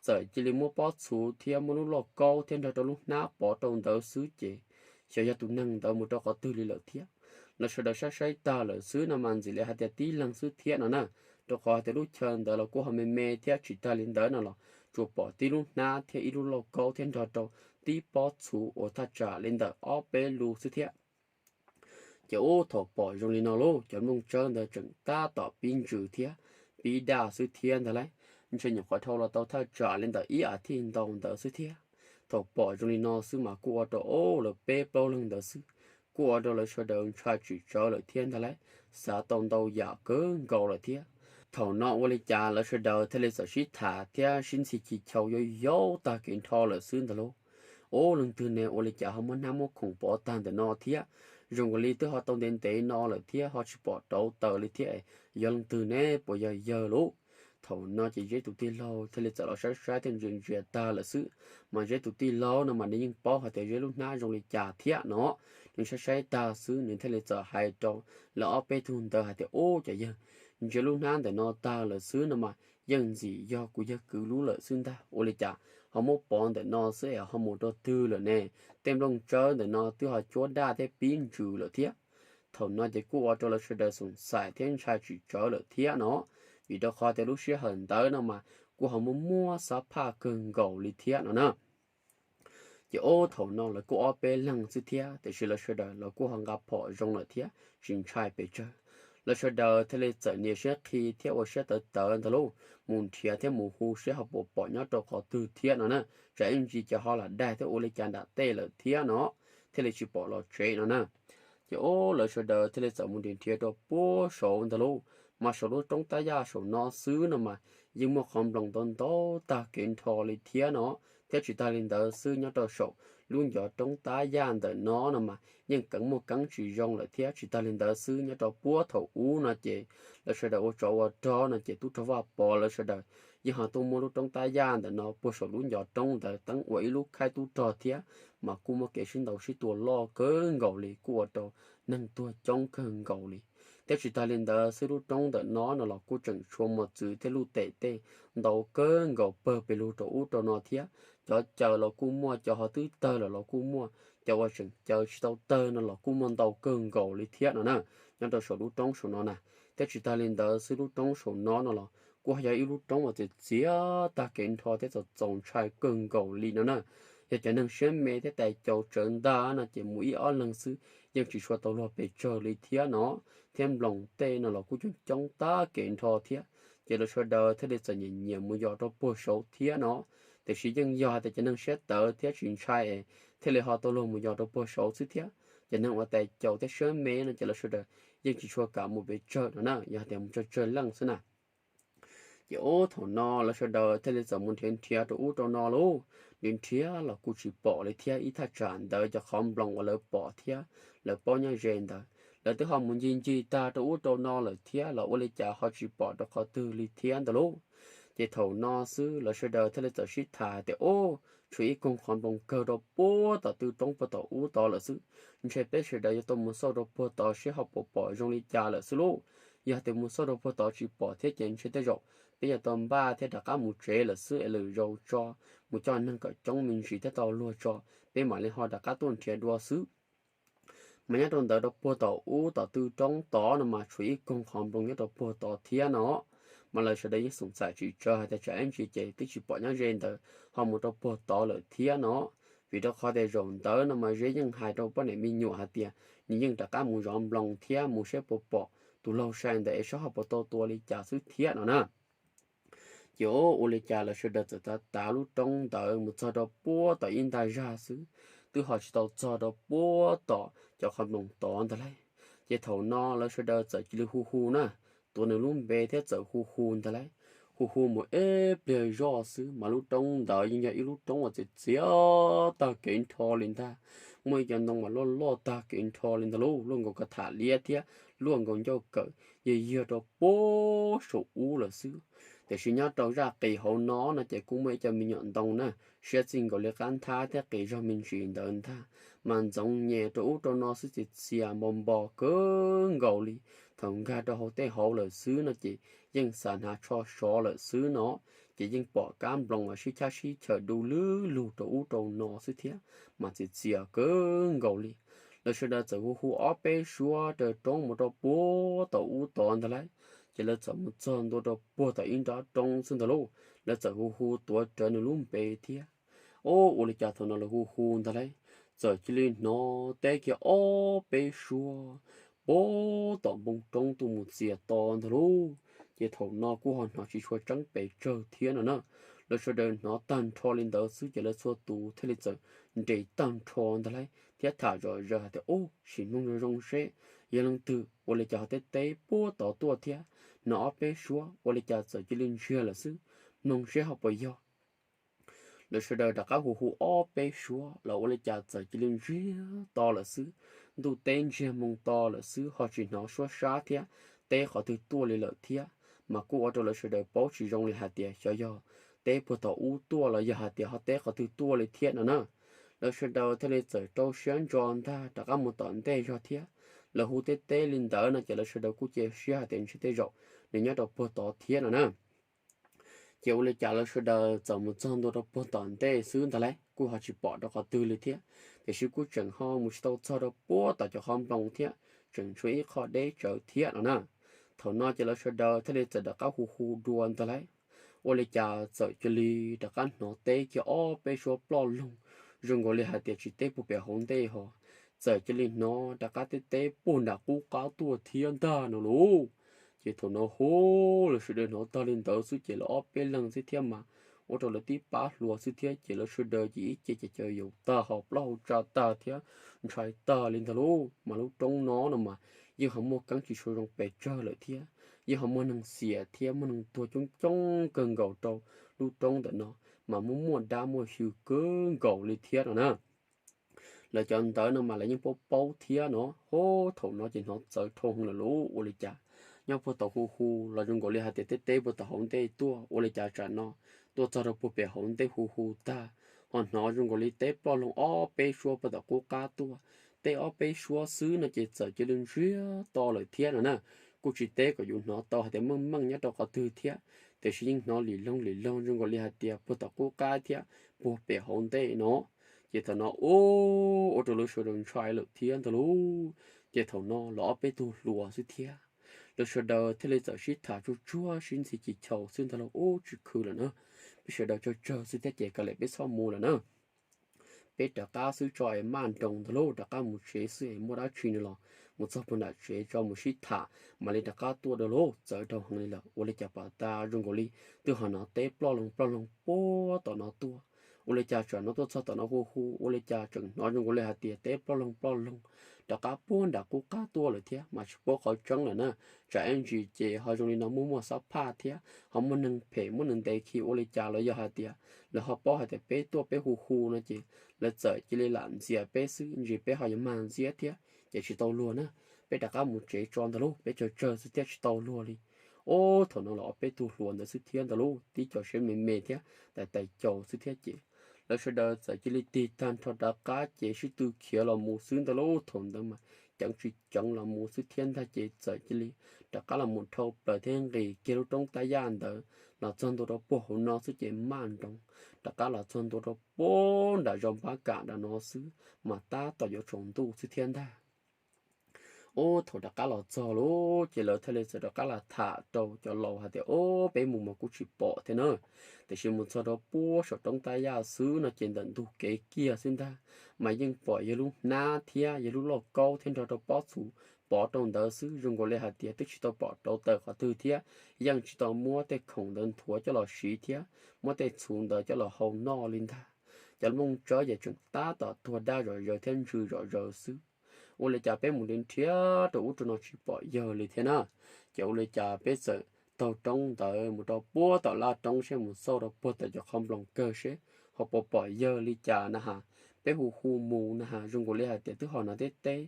Txawm cia li muab pob txhuv thiab muab lub lauj kaub thiab nrog rau lub hnab pov rau ntawd xwb ces xyov yog tus neeg ntawd mus rau qhov twg li lawm thiab. Lawv sawv daws saib saib tag lawm xwb no mas ntxim li hais tias tib leeg xwb thiab no na, rau qhov hais tias lub chaw ntawd los kuj ho me me thiab tsis tag li ntawd no los tsuas pom tib lub hnab thiab ib lub lauj kaub thiab nrog rau tib pob txhuv uas thaj tsam li ntawm ob peb lus xwb thiab. Ces ub thaum pom zoo li no lauj, cov nplooj tsawb ntawd tseem tab tom pib ntsws thiab pib daj xwb thiab ntag lauj. Ntshe nyuam qhuav dhau los tau thaj tsam li ntawm ib as thiv ntau ntawd xwb thiab. Thaum pom zoo li no xwb mas kuj ua rau ob lawv peb plaub leeg ntawd xwb, kuj ua rau lawv sawv daws ntshai tsim tsawv lawm thiab ntag lauj, xav tau ntau yam kawg nkaus lawm thiab. Thaum no ua li cas lawv sawv daws thiaj li txawm sib tham thiab sib ntxhi chim chau yau yau tag kev nrho lawm xwb ntag lauj. Ub, leej twg ne ua li cas ho muab hnab muab khoom pov tag ntawm no thiab? Zoo nkaus li twb ho tau ntev ntev no lawm thiab ho tsis pom rauv taws li thiab, yog leej twg ne, puas yog yawg lauj? Thaum no ces Zeb tus tij laug thiaj li txawm los saib saib thiab ntsia ntsia tag lawm xwb. Mas Zeb tus tij laug no mas nws yeej paub hais tias Zeb lub hnab zoo li cas thiab no. Nws saib saib tag xwb nws thiaj li txawm hais rau lawv ob peb tug ntawd hais tias, Ub, cov yawg, ntsia lub hnab ntawm no tag lawm xwb no mas yeej ntxim yog kuv yawg kwv lub lawm xwb ntag. Ua li cas ho muab pov ntawm no xwb es ho mus rau twg lawm ne? Tej nplooj tsawb ntawm no twb ho cuab daj thiab pib ntsws lawm thiab. Thaum no ces kuj ua rau lawv sawv daws xoom xaim thiab ntshai tsis tsawv lawm thiab no, vim rau qhov tias lub sij hawm ntawd no mas kuj ho muaj muaj xab phaj kawg nkaus li thiab no na. Ces ub, thaum no lawv kuj ob peb leeg xwb thiab, tiam sis lawv sawv daws los kuj ho nqa phom zoo lawm thiab tsis ntshai pes tsawg. Lawv sawv daws thiaj li txawm nias siab qhi thiab ua siab tawv tawv ntag lauj, mus nrhiav thiab mus hu seb ho puas pom nyob rau qhov twg thiab no na. Tsam ib ntsis ces ho lam daig thiab ua li cas nram tej lawm thiab no, thiaj li tsis pom los tsev no na. Ces ub, lawv sawv daws thiaj li txawm mus nrhiav nrhiav rau puag saud ntag lauj, mas saum lub roob tab yaj saum no xwb no mas yeej muaj qhov nploos ntau ntau tag kev nrho li thiab no. Thiab tsis tag li ntawd xwb, nyob rau saum lub ncov roob tab yaj ntawm no no mas yeej keev muaj keeb tsis zoo lawm thiab. Tsis tag li ntawd xwb, nyob rau puag thaum ub no ces lawv sawv daws ua tsov ua rog no ces tub rog Vaj Pov lawv sawv daws yeej ho tuaj muab lub roob tab yaj ntawm no puag saum lub ncov roob ntawd teeb ua ib lub khaib tub rog thiab, mas kuj muaj kev sib ntaus sib tua loj kawg nkaus li, kuj ua rau neeg tuag coob kawg nkaus li. Thiab tsis tag li ntawd xwb, lub roob ntawm no no los kuj tseem tshuav mos txwv thiab luj tem tej ntau kawg nkaus pawg pes lug rau ub rau no thiab. Cov caws los kuj muaj, cov ho twb tawg lawm los kuj muaj, cov uas tseem caws tsis tau tawg no los kuj muaj ntau kawg nkaus li thiab no na, nyob rau saum lub roob saum no na. Thiab tsis tag li ntawd xwb, lub roob saum no no los kuj ho yog ib lub roob uas txias txias tag kev nrho thiab txaus txaus ntshai kawg nkaus li no na. Yog cov neeg siab me thiab tais caus tsawv ntag no ces mus ib ob leeg xwb yeej tsis tshua tau luag pes tsawg li thiab no, thiab nploos tej no los kuj coob coob tag kev nrho thiab. Ces lawv sawv daws thiaj li txawm nyiam nyiam mus yos rau puag saud thiab no. Tiam sis yeej yog hais tias cov neeg siab tawv thiab tsis ntshai es thiaj li ho tau luag mus yos rau puag saud xwb thiab. Cov neeg uas tais caus thiab siab me no ces lawv sawv daws yeej tsis tshua kam mus pes tsawg no na, yog hais tias mus tsawg tsawg leej xwb na. Ces ub, thaum no lawv sawv daws thiaj li txawm mus nrhiav nrhiav rau ub rau no lauj, nrhiav nrhiav los kuj tsis pom li thiab. Ib thaj tsam ntawd cov qhov nploos uas lawv pom thiab lawv paub nyob ze ntawd, lawv twb ho mus ncig ncig tag rau ub rau no lawm thiab los ua li cas ho tsis pom rau qhov twg li thiab ntag lauj. Ces thaum no xwb lawv sawv daws thiaj li txawm sib tham tias, Ub, tshuav ib koog qhov nploos kawg rau puag tom tw roob puag tom ub tod lawm xwb. Ntshe peb sawv daws yuav tau mus xauj rau puag tod seb ho puas pom zoo li cas lawm xwb lauj. Yog tias mus xauj rau puag tod tsis pom thiab ces ntshe tej zaum peb yuav tau npaj thiab rov qab mus tsev lawm xwb es lwm zaus tso, mus coj neeg kom coob me ntsis thiab tau luag tso, peb mam li ho rov qab tuaj nrhiav dua xwb. Mas nyob rau ntawd rau puag tom ub tom tw roob tod no mas tshuav ib koog qhov nploos nyob rau puag tod thiab no. Mas lawv sawv daws yeej xoom xaim tsis tsawg hais tias tsam ib ntsis ces twb tsis pom nyob ze ntawd ho mus rau puag tod lawm thiab no. Vim rau qhov tias zaum ntawd no mas Zeb yeej hais rau poj niam me nyuam hais tias nws yeej rov qab mus zov nploos thiab mus saib puas pom tus laug sai ntawd es saib ho puas tau tua li cas xwb thiab no na. Ces ua li cas lawv sawv daws txawm tav tav lub roob ntawd mus txog rau puag tom ib ntaj zag xwb, twb ho tsis tau txog rau puag tom cov qhov nploos tod ntag lauj. Ces thaum no lawv sawv daws txawm cia li hu hu na, tuav nws lub npe thiab txawm hu hu ntag lauj. Hu hu mus ib pliag zoj xwb mas lub roob ntawd yeej yog ib lub roob uas txias txias tag kev nrho li ntag. Muaj ib cov ntoo mas loj loj tag kev nrho li ntag lauj, luaj nkaus kav tham liab thiab luaj nkaus ncauj kawm, yog yog rau puag saum ub lawm xwb. Tiam sis nyob rau zaj qis hauv no no ces kuj muaj ib co me nyuam ntoo na, siab txij nkaus li qab nthab thiab qis zog me ntsis ntawd ntag, mas ntxoov nyem rau ub rau no xwb txias txias npo npo kawg nkaus li. Thaum nkag rau hauv tej hauv lawm xwb no ces yeej xav hnav tsho sov lawm xwb no, ces yeej pom kab nploos uas sib chab sib chaws du lwb lug rau ub rau no xwb thiab, mas txias txias kawg nkaus li. Lawv sawv daws txawm hu hu ob peb suab raws roob mus rau puag tom ub tod ntag lauj. Ces lawv txawm mus txog ntua rau puag tom ib nrab roob xwb ntag lauj, lawv txawm hu hu tuav rawv nws lub npe thiab. Ub, ua li cas thaum no lawv hu hu ntag lauj, txawm cia li hnov teb kiag ob peb suab puag tom npoo roob tuaj mus txias to ntag lauj. Ces thaum no kuj ho hnov tsis tshua tseeb pes tsawg thiab no na. Lawv sawv daws hnov tag nrho li ntawd xwb ces lawv txhua tus thiaj li txawm nres tag nrho ntag lauj thiab tham zom zaws hais tias, Ub, sim mloog zoo zoo seb yog leej twg, ua li cas ho teb teb puag tod tuaj thiab. Hnov ob peb suab ua li cas txawm cia li ntsiag lawm xwb, mloog seb ho puas yog. Lawv sawv daws rov qab hu hu ob peb suab los ua li cas txawm cia li ntsiag to lawm xwb. Ntuj teb ntsiag moo to lawm xwb, ho tsis hnov suab sab thiab teb qhov twg tuaj li lawm thiab. Mas kuj ua rau lawv sawv daws paub tsis zoo li hais tias xyov yog teb puag tom ub tuaj los yog hais tias ho teb qhov twg tuaj li thiab no na. Lawv sawv daws thiaj li txawm rau siab ntso ntag rov qab mus tom ntej zog thiab. Lawv hu teb teb li ntawd no ces lawv sawv daws kuj cia siab hais tias ntshe tej zaum nws nyob rau puag tod thiab no na. Ces ua li cas lawv sawv daws txawm mus txog ntua rau puag tom ntej xwb ntag lauj, kuj ho tsis pom rau qhov twg li thiab. Tiam sis kuj tseem ho mus tsis tau txog rau puag tom cov qhov nploos thiab, tseem tshuav ib qho deb tsawv thiab no na. Thaum no ces lawv sawv daws thiaj li txawm rov qab hu hu dua ntag lauj. Ua li cas txawm cia li rov qab hnov teb kiag ob peb suab ploj loog, zoo nkaus li hais tias tsis teb puag pem hauv ntej ho, txawm cia li hnov rov qab teb teb puag nram qub qab tuaj thiab ntag no lauj. Ces thaum no hu, lawv sawv daws hnov tag li ntawd xwb ces lawv ob peb leeg xwb thiab mas ua rau lawv tib pab hluas xwb thiab ces lawv sawv daws ces ib ce ces caws yaus tag ho plaub hau tsa tag thiab ntshai tag li ntag lauj. Mas lub roob no no mas yeej ho muaj keeb tsis tshua zoo pes tsawg lawm thiab, yeej ho muaj neeg xiam thiab muaj neeg tuag coob coob kawg nkaus rau lub roob ntawm no, mas muaj muaj dab muaj hwj kawg nkaus li thiab no na. Lawv cov ntawd no mas lawv yeej paub paub thiab no. Hu, thaum no ces hnov txawv dhau heev lawm lauj. Ua li cas nyob puag tom hu hu los zoo nkaus li hais tias teb teb puag tom hauv ntej tuaj, ua li cas tsam no tuaj txog rau puag pem hauv ntej hu hu tag, ho hnov zoo nkaus li teb ploj loog ob peb suab puag tom qub qab tuaj. Teb ob peb suab xwb no ces txawm cia li ntsiag to lawm thiab no na. Kuj tsis teb kom yus hnov tau hais tias meej meej nyob rau qhov twg thiab, tiam sis yeej hnov lim loog lim loog zoo nkaus li hais tias puag tom qub qab thiab puag pem hauv ntej no. Ces thaum no ub, ua rau lawv sawv daws ntshai lawm thiab ntag lauj. Ces thaum no los ob peb tug hluas xwb thiab, lawv sawv daws thiaj li txawm sib tham tsuag tsuag sib ntxhi cis chaus xwb ntag lauj. Ub, tsis khwv lawm na, peb sawv daws tsawg tsawg xwb thiab ces kav liam peb txhob mus lawm na. Peb rov qab xwb tso es maj nroos ntag lauj, rov qab mus tsev xwb es muaj dab tsi no los mus txog puag nram tsev tso mus sib tham mam li rov qab tuaj dua lauj. Txawv dhau heev li lawm, ua li cas pom tas zoo nkaus li twb ho hnov teb ploj loog ploj loog puag tom no tuaj. Ua li cas tsam no tuaj txog tom no hu hu, ua li cas tseem hnov zoo nkaus li hais tias teb ploj loog ploj loog rov qab puag nram qub qab tuaj lawm thiab mas tsis paub qhov tseeb lawm na. Tsam ib ntsis ces ho zoo li no muaj muaj xab phaj thiab ho muaj neeg phem muaj neeg ntev khi ua li cas los yog hais tias lawv ho paub hais tias peb tuaj peb hu hu no ces lawv txawm cia li lam ntxias peb xwb, ntsis peb ho yuav mag ntxiab thiab ces tsis tau luag na. Peb rov qab mus tsev tso ntag lauj, peb tsawg tsawg xwb thiab tsis tau luag li. Ub, thaum no los ob peb tug hluas ntawd xwb thiab ntag lauj, tib co siab me me thiab tais tais caus xwb thiab ces lawv sawv daws txawm cia li tig tag nrho rov qab ces sib tw khiav los mus xwb ntag lauj. Thaum ntawd mas ceev tsis ceev los mus xwb thiab ntag ces txawm cia li rov qab los mus dhau plaws thiab nqis kiag lub roob tab yaj ntawd los txog ntua rau puag hauv no xwb ces maj nroos rov qab los txog ntua rau puag nram zos npab kam nram no xwb mas tab tom yuav tsaus ntuj xwb thiab ntag. Ub, thaum rov qab los txog lauj ces lawv thiaj li txawm rov qab los tham rau cov laus hais tias, Ub, peb mus mas kuj tsis pom thiab na, tiam sis mus txog rau puag saum roob tab yaj xwb no ces ntawm ntug kev kiag xwb ntag mas yeej pom yog lub hnab thiab yog lub lauj kaub thiab nrog rau pob txhuv pov rau ntawd xwb. Zoo nkaus li hais tias twb tsis tau pom rau tawm qhov twg thiab yeej tsis tau muab tej khoom ntawd nthuav coj los siv thiab muab tej txhuv ntawd coj los hau noj li ntag. Cov nplooj tsawb ces tseem tab tom tuag daj zom zaws thiab ntsws zom zaws xwb. Ua li cas peb mus nrhiav nrhiav rau ub rau no tsis pom yawg li thiab na. Ces ua li cas peb txawm taug roob ntawd mus rau puag tom laj roob seb mus xauj rau puag tom cov qhov nploos kawg seb ho puas pom yawg li cas na has. Peb hu hu mus na has zoo nkaus li hais tias twb ho hnov teb teb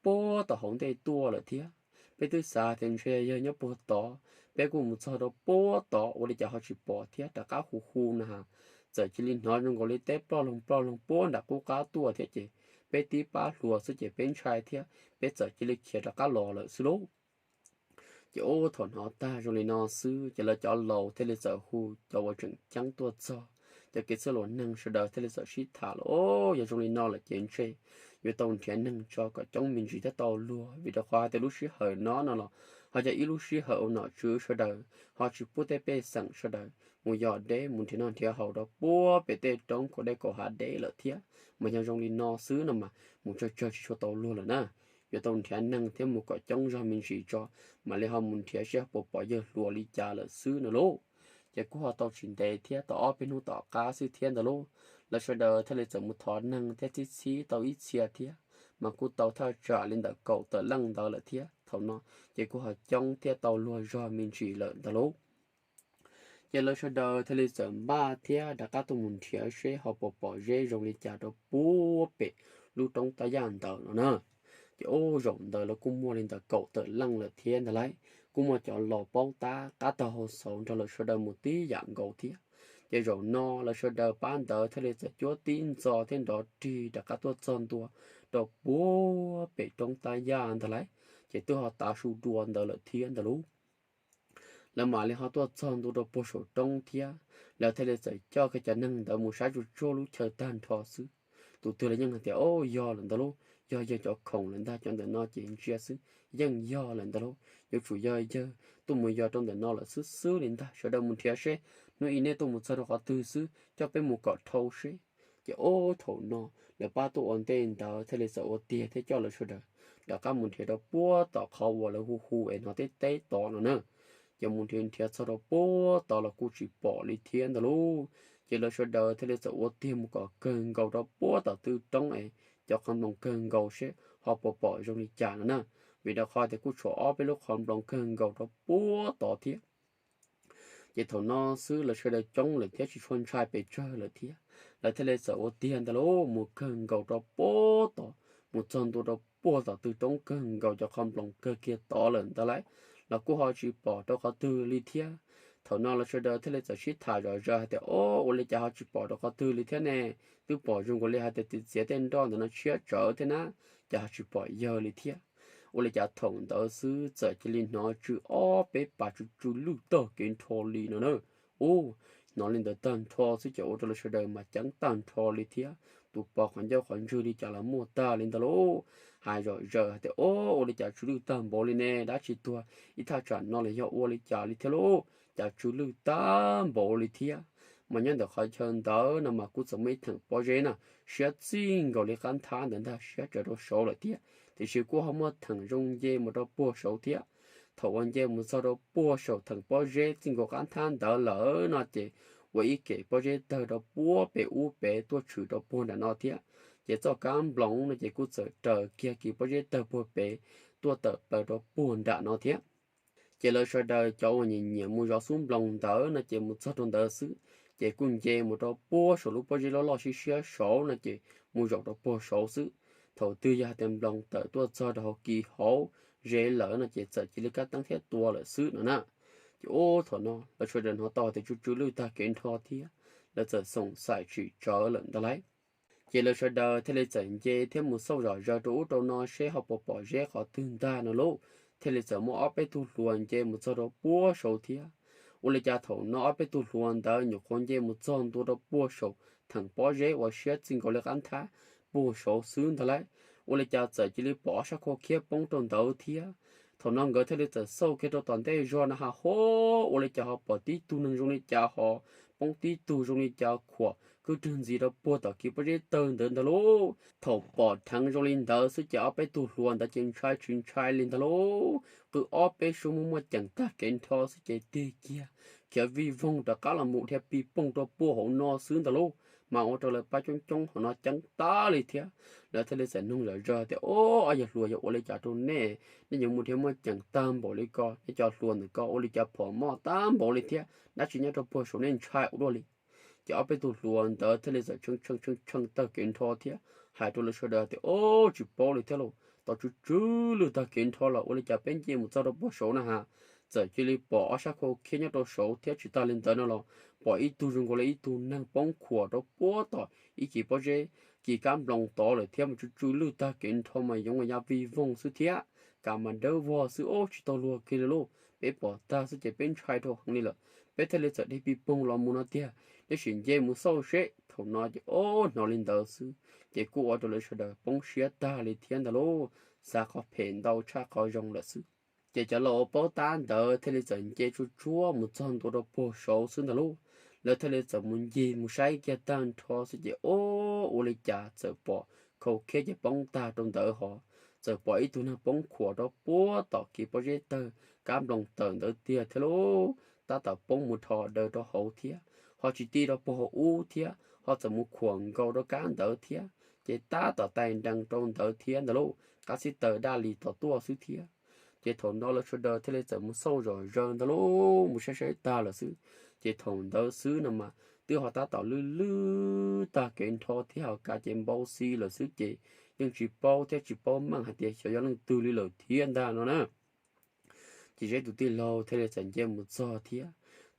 puag tom hauv ntej tuaj lawm thiab. Peb twb xav hais tias ntshe yog yawg nyob puag tod, peb kuj mus txog rau puag tod ua li cas ho tsis pom thiab rov qab hu hu na has. Txawm cia li hnov zoo nkaus li teb ploj loog ploj loog puag nram qub qab tuaj thiab ces peb tib pab hluas xwb ces peb ntshai thiab peb txawm cia li khiav rov qab los lawm xwb lauj. Ces ub, thaum hnov tag zoo li no xwb ces lawv cov laus thiaj li txawm hu cov uas tseem ceeb tuaj txog, cov kev txwj laus neeg sawv daws thiaj li txawm sib tham los, Yog zoo li no lawm ces ntshe yuav tau nrhiav neeg tso kom coob me ntsis thiab tau luag, vim rau qhov hais tias lub sij hawm no no los ho yog ib lub sij hawm uas nom tswv sawv daws ho tsis pub tej pej xeem sawv daws mus yos deb mus nrhiav noj nrhiav haus rau puag pem tej roob kaum dej kaum hav deb lawm thiab. Mas yog zoo li no xwb no mas mus tsawg tsawg tsis tshua tau luag lawm na. Yuav tau nrhiav neeg thiab mus kom coob zog me ntsis tso, mam li ho mus nrhiav seb ho puas pom yawg hluas li cas lawm xwb no lauj. Ces kuj ho tau tsis ntev thiab tau ob peb hnub tom qab xwb thiab ntawd lauj, lawv sawv daws thiaj li txawm mus thov neeg thiab txib txhib tau ib txhia thiab, mas kuj tau thaj tsam li ntawm kaum tawm leej ntawd lawm thiab. Thaum no ces kuj ho coob thiab tau luag zog me ntsis lawm ntawd lauj. Ces lawv sawv daws thiaj li txawm npaj thiab rov qab tuaj mus nrhiav seb ho puas pom zeb zoo li cas rau puag pem lub roob tab yaj ntawd no na. Ces ub, zaum ntawd lawv kuj muaj li ntawm kaum tawm leej lawm thiab ntag lauj, kuj muaj cov laus paub tab qab taug hau xaus nrog lawv sawv daws mus tib yam nkaus thiab. Ces zaum no lawv sawv daws pab ntawd thiaj li txawm cuab tib ntxo thiab nrov rig rov qab tuaj txog ntua rau puag pem roob tab yaj ntag lauj. Ces twb ho tav su dua ntawd lawm thiab ntag lauj. Lawv mam li ho tuaj txog ntua rau puag saum roob thiab, lawv thiaj li txawm coj kiag cov neeg ntawd mus saib tsuj tsuag lub chaw tag nrho xwb. Tus twg los yeej hais tias, Au, yog lawm ntag lauj, yog yawg cov khoom lawm ntag, cov ntawm no ces ntsia xwb yeej yog lawm ntag lauj, yuav tsum yog yawg tuaj mus yos rau ntawm no lawm xwb xwb li ntag. Sawv daws mus nrhiav seb hnub i nej tuaj mus txog rau qhov twg xwb, coj peb mus kom dhau seb. Ces ub, thaum no lawv pab tuaj ua ntej ntawd thiaj li txawm ua tiag thiab coj lawv sawv daws rov qab mus nrhiav rau puag tom qhov uas lawv hu hu es hnov teb teb tod no na. Ces mus nrhiav nrhiav txog rau puag tod los kuj tsis pom li thiab ntag lauj. Ces lawv sawv daws thiaj li txawm ua tiag mus kom kawg nkaus rau puag tom tw roob es cov qhov nploos kawg nkaus seb ho puas pom zoo li cas no na, vim rau qhov tias kuj tshuav ob peb lub qhov nploos kawg nkaus rau puag tod thiab. Ces thaum no xwb lawv sawv daws coob lawm thiab tsis tshua ntshai pes tsawg lawm thiab, lawv thiaj li txawm ua tiag ntag lauj, mus kawg nkaus rau puag tod, mus txog ntua rau puag tom tw roob kawg nkaus cov qhov nploos kawg kiag tod lawm ntawd lauj, los kuj ho tsis pom rau qhov twg li thiab. Thaum no lawv sawv daws thiaj li txawm sib tham zom zaws hais tias, Au, ua li cas ho tsis pom rau qhov twg li thiab ne? Twb pom zoo nkaus li hais tias txiav txiav tej nroj ntawm no tshiab tsawv thiab na, cas ho tsis pom yawg li thiab? Ua li cas thaum ntawd xwb txawm cia li hnov tsw ob peb pas tsw tsw lwj tag kev nrho li no na. Ub, hnov li ntawd tag nrho xwb ces ua rau lawv sawv daws mas ceeb tag nrho li thiab, tus pos qhov ncauj qhov ntswg li cas los muaj tag li ntawd lauj. Hais zom zaws hais tias, Au, ua li cas tsw lwj tag npaum li ne, dab tsi tuag ib thaj tsam no los yog ua li cas li thiab lauj, cas tsw lwj tag npaum li thiab? Mas nyob ntawm qhov chaw ntawd no mas kuj txawm muaj ib theem pob zeb na, siab txij nkaus li qab nthab ntawd ntag, siab tsawv rau saud lawm thiab, tiam sis kuj ho muaj theem zoo nce mus rau puag saud thiab. Thaum uas nce mus txog rau puag saum theem pob zeb txij nkaus qab nthab ntawd lawm no ces ua ib kem pob zeb tawg rau puag pem ub pem tuaj tshwm rau puag nram no thiab. Ces txoj kab nploos no ces kuj txawm raws kiag kis pob zeb tawg puag pem tuaj tawm plaws rau puag nram no thiab. Ces lawv sawv daws cov uas nyiam nyiam mus zov xub nploos ntawd no ces mus txog rau ntawd xwb, ces kuj nce mus rau puag saum lub pob zeb loj loj siab siab saud no ces mus zaum rau puag saud xwb. Thaum twg yog hais tias nploos tawm tuaj txog rau hauv kis hauv zeb lawm no ces txawm cia li kab teeb thiab tua lawm xwb no na. Ces ub, thaum no lawv sawv daws hnov tau tias tsw tsw lwj tag kev nrho thiab, lawv txawm xoom xaim tsim tsawv lawm ntawd lauj. Ces lawv sawv daws thiaj li txawm nce thiab mus xauj zom zaws rau ub rau no seb ho puas pom zeb qhov twg ntag no lauj. Thiaj li txawm muaj ob peb tug hluas nce mus txog rau puag saud thiab. Ua li cas thaum no ob peb tug hluas ntawd nyuam qhuav nce mus txog ntua rau puag saum theem pob zeb uas siab txij nkaus li qab nthab puag saud xwb ntag lauj, ua li cas txawm cia li pom ob sab khau khiab poob rau ntawd thiab. Thaum no nkawd thiaj li txawm xauj kiag rau tom ntej zog no ha ho, ua li cas ho pom tib tug neeg zoo li cas ho poob tib tug zoo li cas khuam kwj rwg ntxiv rau puag tom kis pob zeb tawg ntawd ntag lauj. Thaum pom dheev zoo li ntawd xwb ces ob peb tug hluas ntawd ces ntshai tsis ntshai li ntag lauj, qw ob peb suab muaj muaj ceem tag kev nrho xwb ces tig kiag khiav vij voog rov qab los mus dhia pis poog rau puag hauv no xwb ntag lauj. Mas ua rau lawv pab coob coob hauv no ceeb tag li thiab. Lawv thiaj li txawm noog zom zaws tias, Ob, ob yawg hluas, yog ua li cas rau nej, nej yuav mus dhia muaj ceem tag npaum li ko, nej cov hluas ntawm ko ua li cas phom moj tag npaum li thiab, dab tsi nyob rau puag saum nej ntshai ua luaj li? Ces ob peb tug hluas ntawd thiaj li txawm tshee tshee tshee tshee tag kev nrho thiab hais rau lawv sawv daws tias, Ob, tsis paub li thiab lauj, tau tsw tsw lwj tag kev nrho los ua li cas peb nce mus txog rau puag saud na ha, txawm cia li pom ob sab khau khiab nyob rau saud thiab tsis tag li ntawd no los pom ib tug zoo nkaus li ib tug neeg poob khuam rau puag tom ib kis pob zeb, kis kab nploos tod lawm thiab mas tsw tsw lwj tag kev nrho mas yoov ya vij voog xwb thiab, kav mas dawb vog xwb, ob, tsis tau luag kiag li lauj. Peb pom tag xwb ces peb ntshai dhau heev li lawm, peb thiaj li txawm dhia pis poog los mus no tiag, nej sim nce mus xauj seb. Thaum no ces ob hnov li ntawd xwb ces kuj ua rau lawv sawv daws poob siab tag li thiab ntag lauj, xav qhov phem ntau tshaj qhov zoo lawm xwb. Ces cov laus uas paub tab ntawd thiaj li txawm nce tsuj tsuag mus txog ntua rau puag saud xwb ntag lauj. Lawv thiaj li txawm mus ncig mus saib kiag tag nrho xwb ces ob, ua li cas txawm pom khau khiab ces poob tag rau ntawd hos, txawm pom ib tug neeg poob khuam rau puag tom kis pob zeb tawg kab nploos tawm ntawd tiag thiab lauj. Tab tom poob mus dhos daws rau hauv thiab, ho tsis ti rau puag hauv ub thiab, ho txawm mus khuam nkaus rau kab ntawd thiab, ces tab tom tais nrees rau ntawd thiab ntag lauj, qab xib taws daj li tom tuaj xwb thiab. Ces thaum no lawv sawv daws thiaj li txawm mus xauj zom zaws ntag lauj, mus saib saib tag lawm xwb. Ces thaum ntawd xwb no mas twb ho tab tom lwj lwj tag kev nrho thiab ho kav ces npau xi lawm xwb ces yeej tsis paub thiab tsis paub meej hais tias xyov yog leej twg li lawm thiab ntag no na. Ces Zeb tus tij laug thiaj li txawm nce mus txog thiab.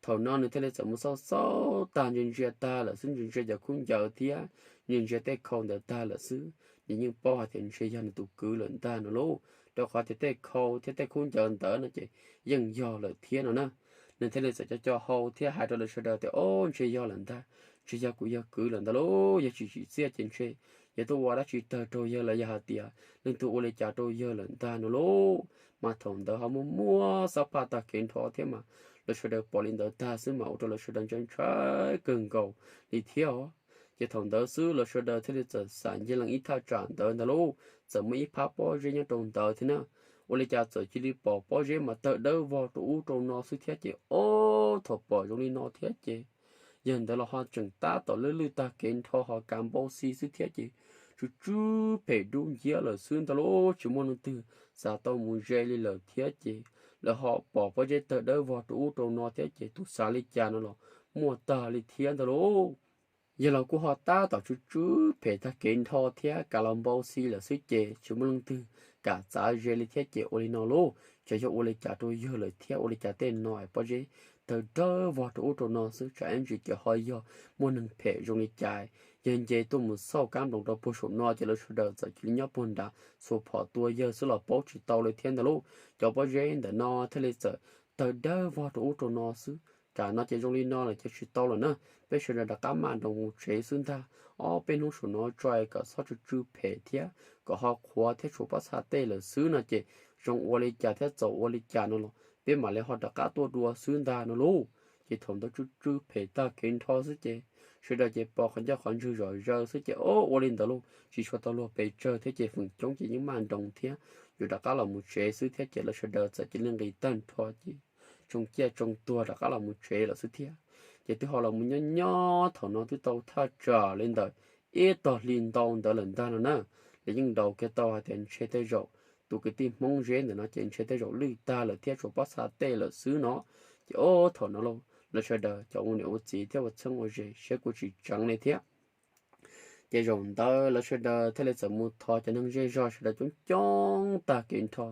Thaum no nws thiaj li txawm mus xauj xauj tag ntsia ntsia tag lawm xwb, ntsia ntsia cov khaub ncaws thiab ntsia ntsia tej khau ntawd tag lawm xwb, nws yeej paub hais tias ntshe yog nws tus kwv lawm ntag no lauj, rau qhov tias tej khau thiab tej khaub ncaws ntawd no ces yeej yog lawm thiab no na. nws thiaj li txawm co co hau thiab hais rau lawv sawv daws tias, Ob, ntshe yog lawm ntag, ntshe yog kuv yawg kwv lawm ntag lauj. Yog tsis tsim txiaj ces ntshe yog tuaj ua dab tsi tawg rau yawg los yog hais tias leej twg ua li cas rau yawg lawm ntag no lauj. Mas thaum ntawd ho muaj muaj xab phaj tag kev nrho thiab mas lawv sawv daws pom li ntawd tag xwb mas ua rau lawv sawv daws ntshai ntshai kawg nkaus li thiab os. Ces thaum ntawd xwb lawv sawv daws thiaj li txawm xam nce lees ib thaj tsam ntawd ntag lauj, txawm muaj ib phab pob zeb nyob rau ntawd thiab na. Ua li cas txawm cia li pom pob zeb mas tawg dawb vog rau ub rau no xwb thiab ces, ob, thaum pom zoo li no thiab ces yawg ntawd los ho tseem tab tom lwj lwj tag kev nrho ho kav npau xi xwb thiab ces tsw tsw phem dub nciab lawm xwb ntag lauj. Tsis muaj leej twg xav tau mus ze li lawm thiab ces lawv ho pom pob zeb tawg dawb vog rau ub rau no thiab ces tus xav li cas no los muaj tag li thiab ntag lauj. Yawg los kuj ho tab tom tsw tsw phem tag kev nrho thiab kav los npau xi lawm xwb ces tsis muaj leej twg kam txav ze li thiab ces ua li no lauj, xyov yog ua li cas rau yawg lawm thiab ua li cas tej no es pob zeb tawg dawb vog rau ub rau no xwb, tsam ib ntsis ces ho yog muaj neeg phem zoo li cas yawg nce tuaj mus xauj kab nploos rau puag saum no ces lawv sawv daws txawm cia li nyob puag nrad xuas phom tua yawg xwb los paub tsis tau li thiab ntag lauj. Cov pob zeb ntawm no thiaj li txawm tawg dawb vog rau ub rau no xwb. Tsam no ces zoo li no lawm ces tsis tau lawm na, peb sawv daws rov qab maj nroos mus tsev xwb ntag. Ob peb hnub saum no tso kom txhob tsw tsw phem thiab kom ho qhuav thiab tshuav pob txha tej lawm xwb no ces zoo ua li cas thiab txaus ua li cas no los peb mam li ho rov qab tuaj dua xwb ntag no lauj. Ces thaum ntawd tsw tsw phem tag kev nrho xwb ces sawv daws ces pos qhov ncauj qhov ntswg zom zaws xwb ces, ob, ua li ntawd lauj, tsis tshua tau luag pes tsawg thiab ces feem coob ces yeej maj nroos thiab yuav rov qab los mus tsev xwb thiab ces lawv sawv daws txawm cia li nqis tag nrho ces tsoo ciaj tsoo tuag rov qab los mus tsev lawm xwb thiab. Ces twb ho los mus nyob nyob thaum no twb tau thaj tsam li ntawm ib tog hli ntau ntawd lawm ntag no na. Lawv yeej ntaus kiag tau hais tias ntshe tej zaum tus kwv tij Hmoob Zeb ntawm no ces ntshe tej zaum lwj tag lawm thiab tshuav pob txha tej lawm xwb no. Ces ob thaum no lauj, lawv sawv daws cov ua niam ua txiv thiab ua txheeb ua ze siab kuj tsis tseev li thiab. Ces zaum ntawd lawv sawv daws thiaj li txawm mus thov cov neeg zej zog sawv daws coob coob tag kev nrho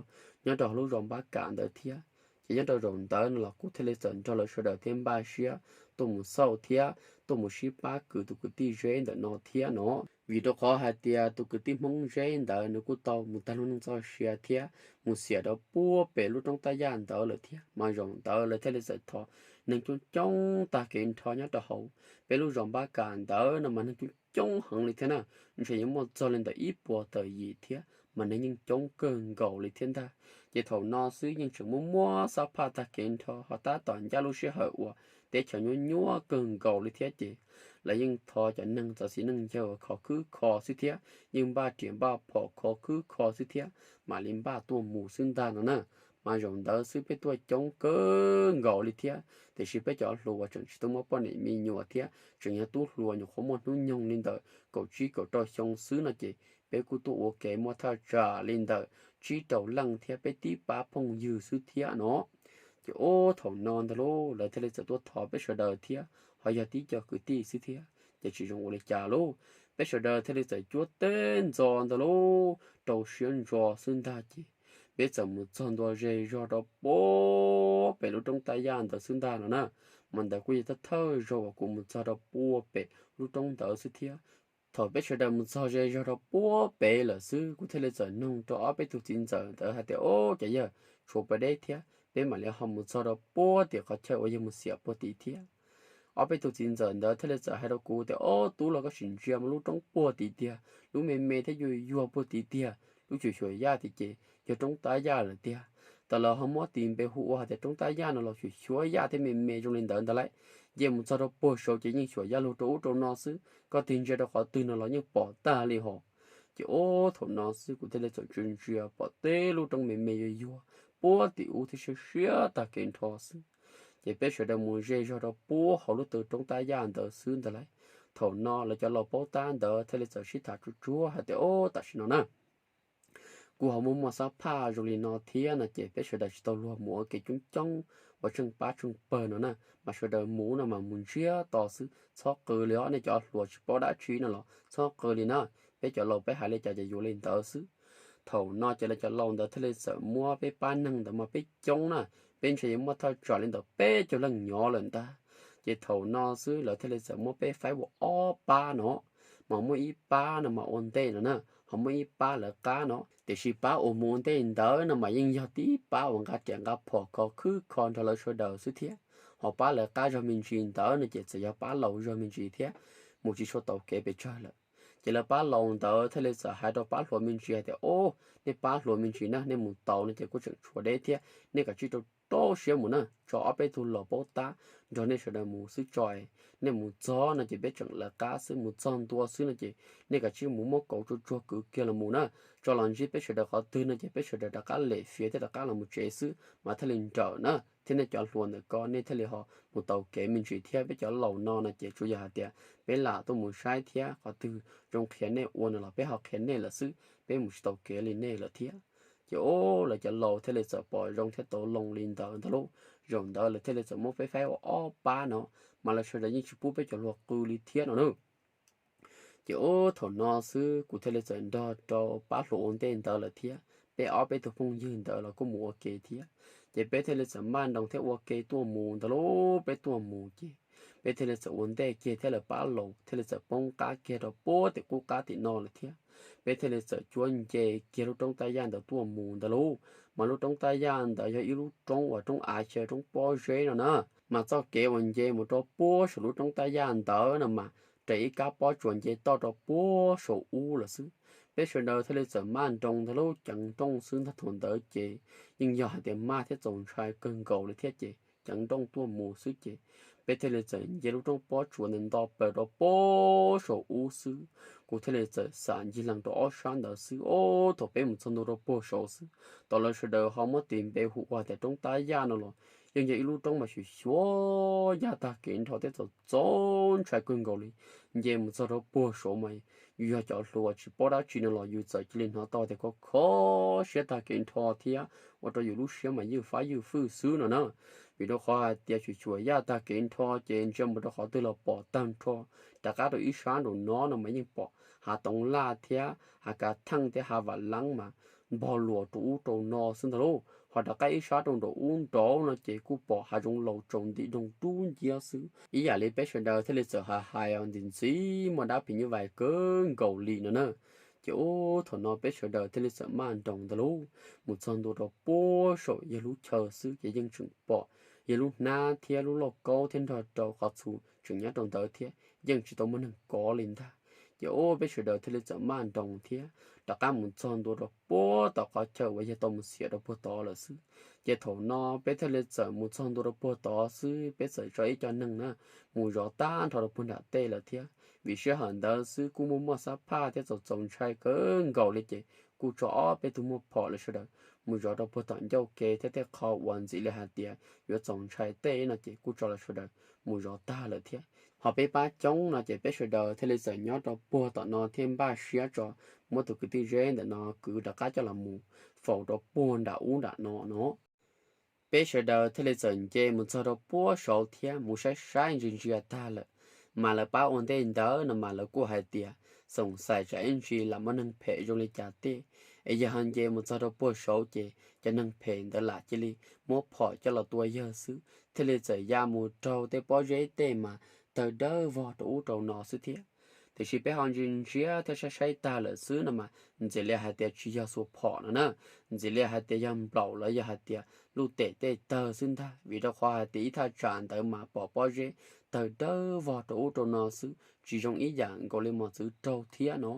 nyob rau hauv lub zos Npab Kam ntawd thiab. Ces nyob rau zaum ntawd no los kuv thiaj li txawm nrog lawv sawv daws thiab npaj siab tuaj mus xauj thiab tuaj mus sib pab kwv tus kwv tij Zeb ntawm no thiab no. Vim rau qhov hais tias tus kwv tij Hmoob Zeb ntawd nws kuj tau mus tag lub neej txoj sia thiab mus xiam rau puag pem lub roob Tab Yaj ntawd lawm thiab. Mas zaum ntawd lawv thiaj li txawm thov neeg coob coob tag kev nrho nyob rau hauv peb lub zos Npab Kam ntawd no mas neeg coob coob heev li thiab na. Ntshe yuav muaj txog li ntawm ib puas tawm yim thiab mas neeg yeej coob kawg nkaus li thiab ntag. Ces thaum no xwb yeej tseem muaj muab xab phaj tag kev nrho ho tab tom ncaj lub sij hawm uas teb chaws nyuaj nyuaj kawg nkaus li thiab ces lawv yeej thov cov neeg txawv txiv neej yawg khov khwb kho xwb thiab yeej npaj riam npaj phom khov khwb kho xwb thiab mam li npaj tuaj mus xwb ntag no na. Mas zaum ntawd xwb peb tuaj coob kawg nkaus li thiab tiam sis peb cov hluas tseem tsis tau muaj poj niam me nyuam thiab tseem yog tub hluas nyuam qhuav muaj hnub nyoog li ntawm kaum tsib kaum rau xyoo xwb no ces peb kuj tuaj ua ke muaj thaj tsam li ntawm tsib rau leej thiab peb tib pab phooj ywg xwb thiab no. Ces ob thaum no ntag lauj lawv thiaj li txawm tuaj thov peb sawv daws thiab ho yog tib co kwv tij xwb thiab ces tsis zoo ua li cas lauj. Peb sawv daws thiaj li txawm cuab teb ntxo ntag lauj rau siab ntso xwb ntag ces peb txawm mus txog ntua ze zog rau puag pem lub roob Tab Yaj ntawd xwb ntag no na. Mas ntawd kuj yog thawj thawj zaug uas kuv mus txog rau puag pem lub roob ntawd xwb thiab. Thaum peb sawv daws mus txog ze zog rau puag pem lawm xwb kuv thiaj li txawm noog rau ob peb tug txiv ntxawm ntawd hais tias, Ob, cov yawg, tshuav pas deb thiab peb mam li ho mus txog rau puag tim qhov chaw uas yawg mus xiam puag tim thiab. Ob peb tug txiv ntxawm ntawd thiaj li txawm hais rau kuv tias, Ob tub los, koj sim ntsia mas lub roob puag tim tiag, lub me me thiab yuag yuag puag tim tiag, lub xyuam xyuam yaj tim ces yog roob Tab Yaj lawm tiag. Tau lawv ho muab tis npe hu ua hais tias roob Tab Yaj no los xyuam xyuam yaj thiab me me zoo li ntawd ntag lauj. Nce mus txog rau puag saud ces yeej xyuam yaj lug rau ub rau no xwb, koj tig ntsia rau qhov twg no los yeej pom tag li hos. Ces ob thaum no xwb kuv thiaj li txawm ntsia ntsia pom teb lub roob me me yuag yuag puag tim ub thiab siab siab tag kev nrho xwb. Ces peb sawv daws mus ze zog rau puag hauv lub tw roob Tab Yaj ntawd xwb ntag lauj. Thaum no lawv cov laus paub tab ntawd thiaj li txawm sib tham tsuag tsuag hais tias, Ob, tam sim no na kuj ho muaj muaj xab phaj zoo li no thiab no ces peb sawv daws tsis tau luag mus ua ke coob coob ua tsheej pab tsheej pawg no na, mas sawv daws mus no mas mus ntsiag to xwb, txhob qw li os, nej cov hluas tsis paub dab tsi no los txhob qw li na. Peb cov laus peb hais li cas ces yuav li ntawd xwb. Thaum no ces lawv cov laus ntawd thiaj li txawm muab peb pab neeg ntawd mas peb coob na, peb ntshe yuav muaj thaj tsam li ntawm peb caug leej nyob lawm ntag. Ces thaum no xwb lawv thiaj li txawm muab peb faib ua ob pab no, mas muaj ib pab no mas ua ntej no na, ho muaj ib pab lawv qab no, tiam sis pab uas mus ua ntej ntawd no mas yeej yog tib pab uas nqa riam nqa phom khov khwb kho nrog lawv sawv daws xwb thiab. ho pab lawv qab zog me ntsis ntawd no ces txawm yog pab laus zog me ntsis thiab, mus tsis tshua taus kev pes tsawg lawm. Ces lawv pab laus ntawd thiaj li txawm hais rau pab hluas me ntsis hais tias, Ob, nej pab hluas me ntsis na, nej mus taus no ces kuj tseem tshuav deb thiab, nej kav tsij rau rau siab mus na, tso ob peb tug laus paub tab nrog nej sawv daws mus xwb tso. Nej mus txog no ces peb tseem lawv qab xwb, mus txog ntua xwb no ces nej kav tsij mus muab kauv tsuag tsuag kwv kiag los mus na. Tso los ntsib peb sawv daws qhov twg no ces peb sawv daws rov qab lem fiav thiab rov qab los mus tsev xwb mas thiaj li nrawm na, thiab nej cov hluas ntawm ko nej thiaj li ho mus taus kev me ntsis thiab. Peb cov laus no no ces tsuas yog hais tias peb lam tuaj mus saib thiab, qhov twg zoo qhia nej ua no los peb ho qhia nej lawm xwb, peb mus tsis taus kev li nej lawm thiab. Ces ob, lawv cov laus thiaj li txawm pom zoo thiab tau loo li ntawd ntag lauj. Zaum ntawd lawv thiaj li txawm muab peb faib ua ob pab no, mas lawv sawv daws yeej tsis pub peb cov hluas qw li thiab no na. Ces ob, thaum no xwb kuv thiaj li txawm nrog rau pab hluas ua ntej ntawd lawm thiab, peb ob peb tug phooj ywg ntawd los kuj mus ua ke thiab. Ces peb thiaj li txawm maj nroos thiab ua ke tuaj mus ntag lauj. Peb tuaj mus ces peb thiaj li txawm ua ntej kiag thiab lawv pab laus thiaj li txawm poob qab kiag rau puag tim qub qab tim no lawm thiab. Peb thiaj li txawm cuab nce kiag lub roob taj yaj ntawd tuaj mus ntag lauj. Mas lub roob taj yaj ntawd yog ib lub roob uas roob av xyaw roob pob zeb no na. Mas txoj kev uas nce mus rau puag saum lub roob taj yaj ntawd no mas raws ib kab pob tsuas nce toj rau puag saum ub lawm xwb. Peb sawv daws thiaj li txawm maj nroos ntag lauj, ceev nrooj xwb ntag. Thaum ntawd ces yeej yog hais tias maj thiab txaus ntshai kawg nkaus li thiab ces ceev nrooj tuaj mus xwb ces peb thiaj li txawm nce lub roob pob tsuas ntawd nto plaws rau puag saum ub xwb. Kuv thiaj li txawm xam ncig lees rau ob sab ntawd xwb. Ob, thaum peb mus txog ntua rau puag saud xwb, thaum lawv sawv daws ho muab tis npe hu ua tias roob taj yaj no los yeej yog ib lub roob mas xyuam xyuam yaj tag kev nrho thiab txaus txaus ntshai kawg nkaus li. Nce mus txog rau puag saud mas yus yog cov hluas tsis paub dab tsi no los yus txawm cia li hnov tau tias kho kho siab tag kev nrho thiab ua rau yus lub siab mas ywj fab ywj fwj xwb no na. Vim rau qhov hais tias xyuam xyuam yaj tag kev nrho ces ntsia mus rau qhov twg los pom tag nrho. Rov qab rau ib sab nraum no no mas yeej pom hav toov laj thiab hav kav theej thiab hav vam leeb mas npog luas rau ub rau no xwb ntag lauj. Ho rov qab ib sab rau nraum ub nraud no ces kuj pom hav zoov laus tsaus nti doog dub nciab xwb. Ib yam li peb sawv daws thiaj li txawm hais hais ntxiv ntxiv muaj dab phim nyuj vais kawg nkaus li no na. Ces ub, thaum no peb sawv daws thiaj li txawm maj nroos ntag lauj, mus txog ntua rau puag saum yawg lub chaw xwb ces yeej tseem pom yawg lub hnab thiab lub lauj kaub thiab nrog rau qhov txhuv tseem nyob rau ntawd thiab yeej tsis tau muaj neeg kov li ntag. Ces ub, peb sawv daws thiaj li txawm maj nroos thiab rov qab mus txog ntua rau puag tom qhov chaw uas yawg tau mus xiam rau puag tod lawm xwb. Ces thaum no peb thiaj li txawm mus txog ntua rau puag tod xwb, peb txawm tso ib co neeg na mus zov tag nrho rau puag nram tej lawm thiab. Vim sij hawm ntawd xwb kuj muaj muaj xab phaj thiab txaus txaus ntshai kawg nkaus li ces kuj tso ob peb tug muaj phom lawv sawv daws mus zov rau puag tom ncauj ke thiab tej qho uas ntxim li hais tias yuav txaus ntshai tej no ces kuj tso lawv sawv daws mus zov tag lawm thiab. Ho peb pab coob no ces peb sawv daws thiaj li txawm nyob rau puag tom no thiab npaj siab tso muab tus kwv tij Zeb ntawm no kwv rov qab coj los mus faus rau puag nram ub nram no no. Peb sawv daws thiaj li txawm nce mus txog rau puag saud thiab mus saib saib ntsia ntsia tag lawm, mas lawv pab ua ntej ntawd no mas lawv kuj hais tias xoom xais tsam ib ntsis lam muaj neeg phem zoo li cas tej, es yawg ho nce mus txog rau puag saud ces cov neeg phem ntawd lam cia li muab phom coj los tua yawg xwb, thiaj li txawm ya mus raug tej pob zeb tej mas tawg dawb vog rau ub rau no xwb thiab. Tiam sis peb ho ntsia ntsia thiab saib saib tag lawm xwb no mas ntxim li hais tias tsis yog xuas phom no na, ntxim li hais tias yog nplaum los yog hais tias luj tem tej tawg xwb ntag, vim rau qhov hais tias ib thaj tsam ntawd mas pom pob zeb tawg dawb vog rau ub rau no xwb, tsis zoo ib yam nkaus li mos txwv raug thiab no.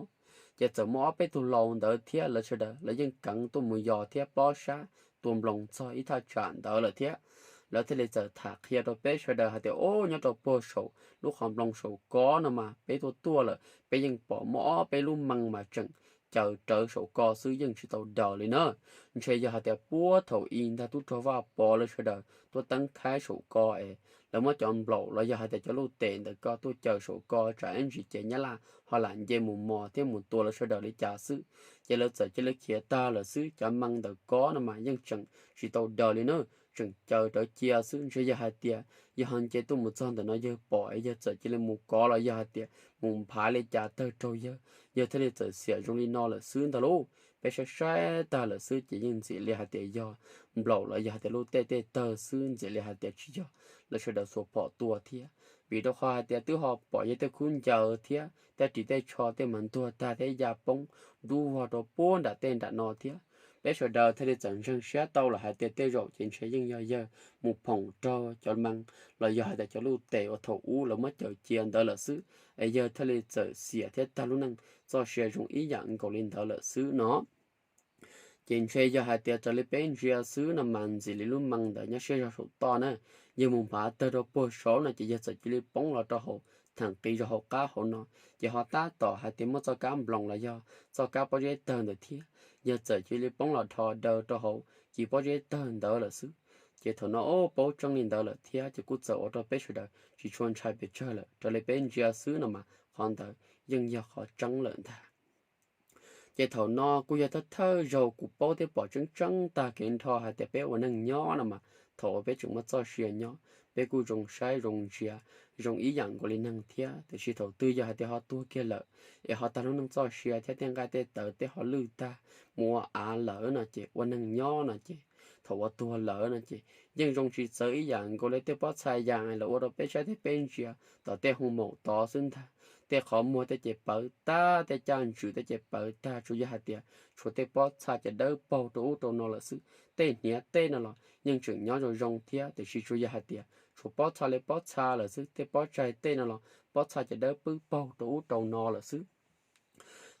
Ces txawm muaj ob peb tug laus ntawd thiab lawv sawv daws lawv yeej keev tuaj mus yos thiab plob sab tua nploos txog ib thaj tsam ntawd lawm thiab. Lawv thiaj li txawm tham qhia rau peb sawv daws hais tias, Ob, nyob rau puag saum lub qhov nploos saum ko no mas peb tuaj tuaj lawm, peb yeej pom muaj ob peb lub mees mas tseem caws rawv saum ko xwb yeej tsis tau daws li na. Ntshe yog hais tias puag thaum i ntag tub rog Vaj Pov lawv sawv daws tuaj teeb khaib saum ko es lawv muab cov nplaum los yog hais tias cov luj tem ntawm ko tuaj caws saum ko tsam ib ntsis ces nyab laj ho lam nce mus mos thiab mus tua lawv sawv daws li cas xwb. Ces lawv txawm cia li khiav tag lawm xwb, cov mees ntawm ko no mas yeej tseem tsis tau daws li na, tseem caws rawv cia xwb. Ntshe yog hais tias yog ho nce tuaj mus txog ntawm no yawg pom es yawg txawm cia li mus kov los yog hais tias mus nphav li cas tawg raug yawg, yawg thiaj li txawm xiam zoo li no lawm xwb ntag lauj. Peb saib saib tag lawm xwb ces yeej ntxim li hais tias yog nplaum los yog hais tias luj tej tej tawg xwb, ntxim li hais tias tsis yog lawv sawv daws xuas phom tua thiab. Vim rau qhov hais tias twb ho pom yawg tej khub ncaws thiab tej ris tej tsho tej mas ntuag tag thiab ya poob dub vog rau puag nram tej nram no thiab. Peb sawv daws thiaj li txawm ntseeg siab tau lawm hais tias tej zaum ces ntshe yeej yog yawg mus phoom raug cov mees los yog hais tias cov luj tes uas thaum ub lawv muab cawm cia ntawd lawm xwb, es yawg thiaj li txawm xiam thiab tag lub neej txoj sia zoo ib yam nkaus li ntawd lawm xwb no. Ces ntshe yog hais tias raws li peb ntsia xwb no mas ntxim li lub mees ntawd nyob siab zog saum toj na, yawg mus nphav tawg rau puag saud no ces yawg txawm cia li poob los rau hauv theem qis zog hauv qab hauv no, ces ho tab tom hais tias muaj txoj kab nploos los yog txoj kab pob zeb tawg ntawd thiab, yawg txawm cia li poob los dhos daws rau hauv cov pob zeb tawg ntawd lawm xwb. Ces thaum no ob paub tseeb li ntawd lawm thiab ces kuj txawm ua rau peb sawv daws tsis tshua ntshai pes tsawg lawm, raws li peb ntsia xwb no mas qhov ntawd yeej yog qhov tseeb lawm ntag. Ces thaum no kuj yog thawj thawj zaug kuv paub thiab pom tseeb tseeb tag kev nrho hais tias peb ua neeg nyob no mas thaum uas peb tseem muaj txoj sia nyob peb kuj zoo saib zoo ntsia, zoo ib yam nkaus li neeg thiab, tiam sis thaum twg yog hais tias ho tuag kiag lawm es ho tag lub neej txoj sia thiab tej nqaij tej tawv tej ho lwj tag mus ua av lawm no ces ua neeg nyob no ces thaum uas tuag lawm no ces yeej zoo tsis txawv ib yam nkaus li tej pob txha yas lawv ua rau peb saib thiab peb ntsia tom tej hoo maum tod xwb ntag. Tej qhov muag tej ces pawv tag, tej caj ntswm tej ces pawv tag, tsuas yog hais tias tshuav tej pob txha ces dawb paug rau ub rau no lawm xwb. Tej hniav tej no los yeej tseem nyob zoo zoo thiab, tiam sis tsuas yog hais tias tshuav pob txha li pob txha lawm xwb, tej pob tsaig tej no los pob txha ces dawb pwb paug rau ub rau no lawm xwb.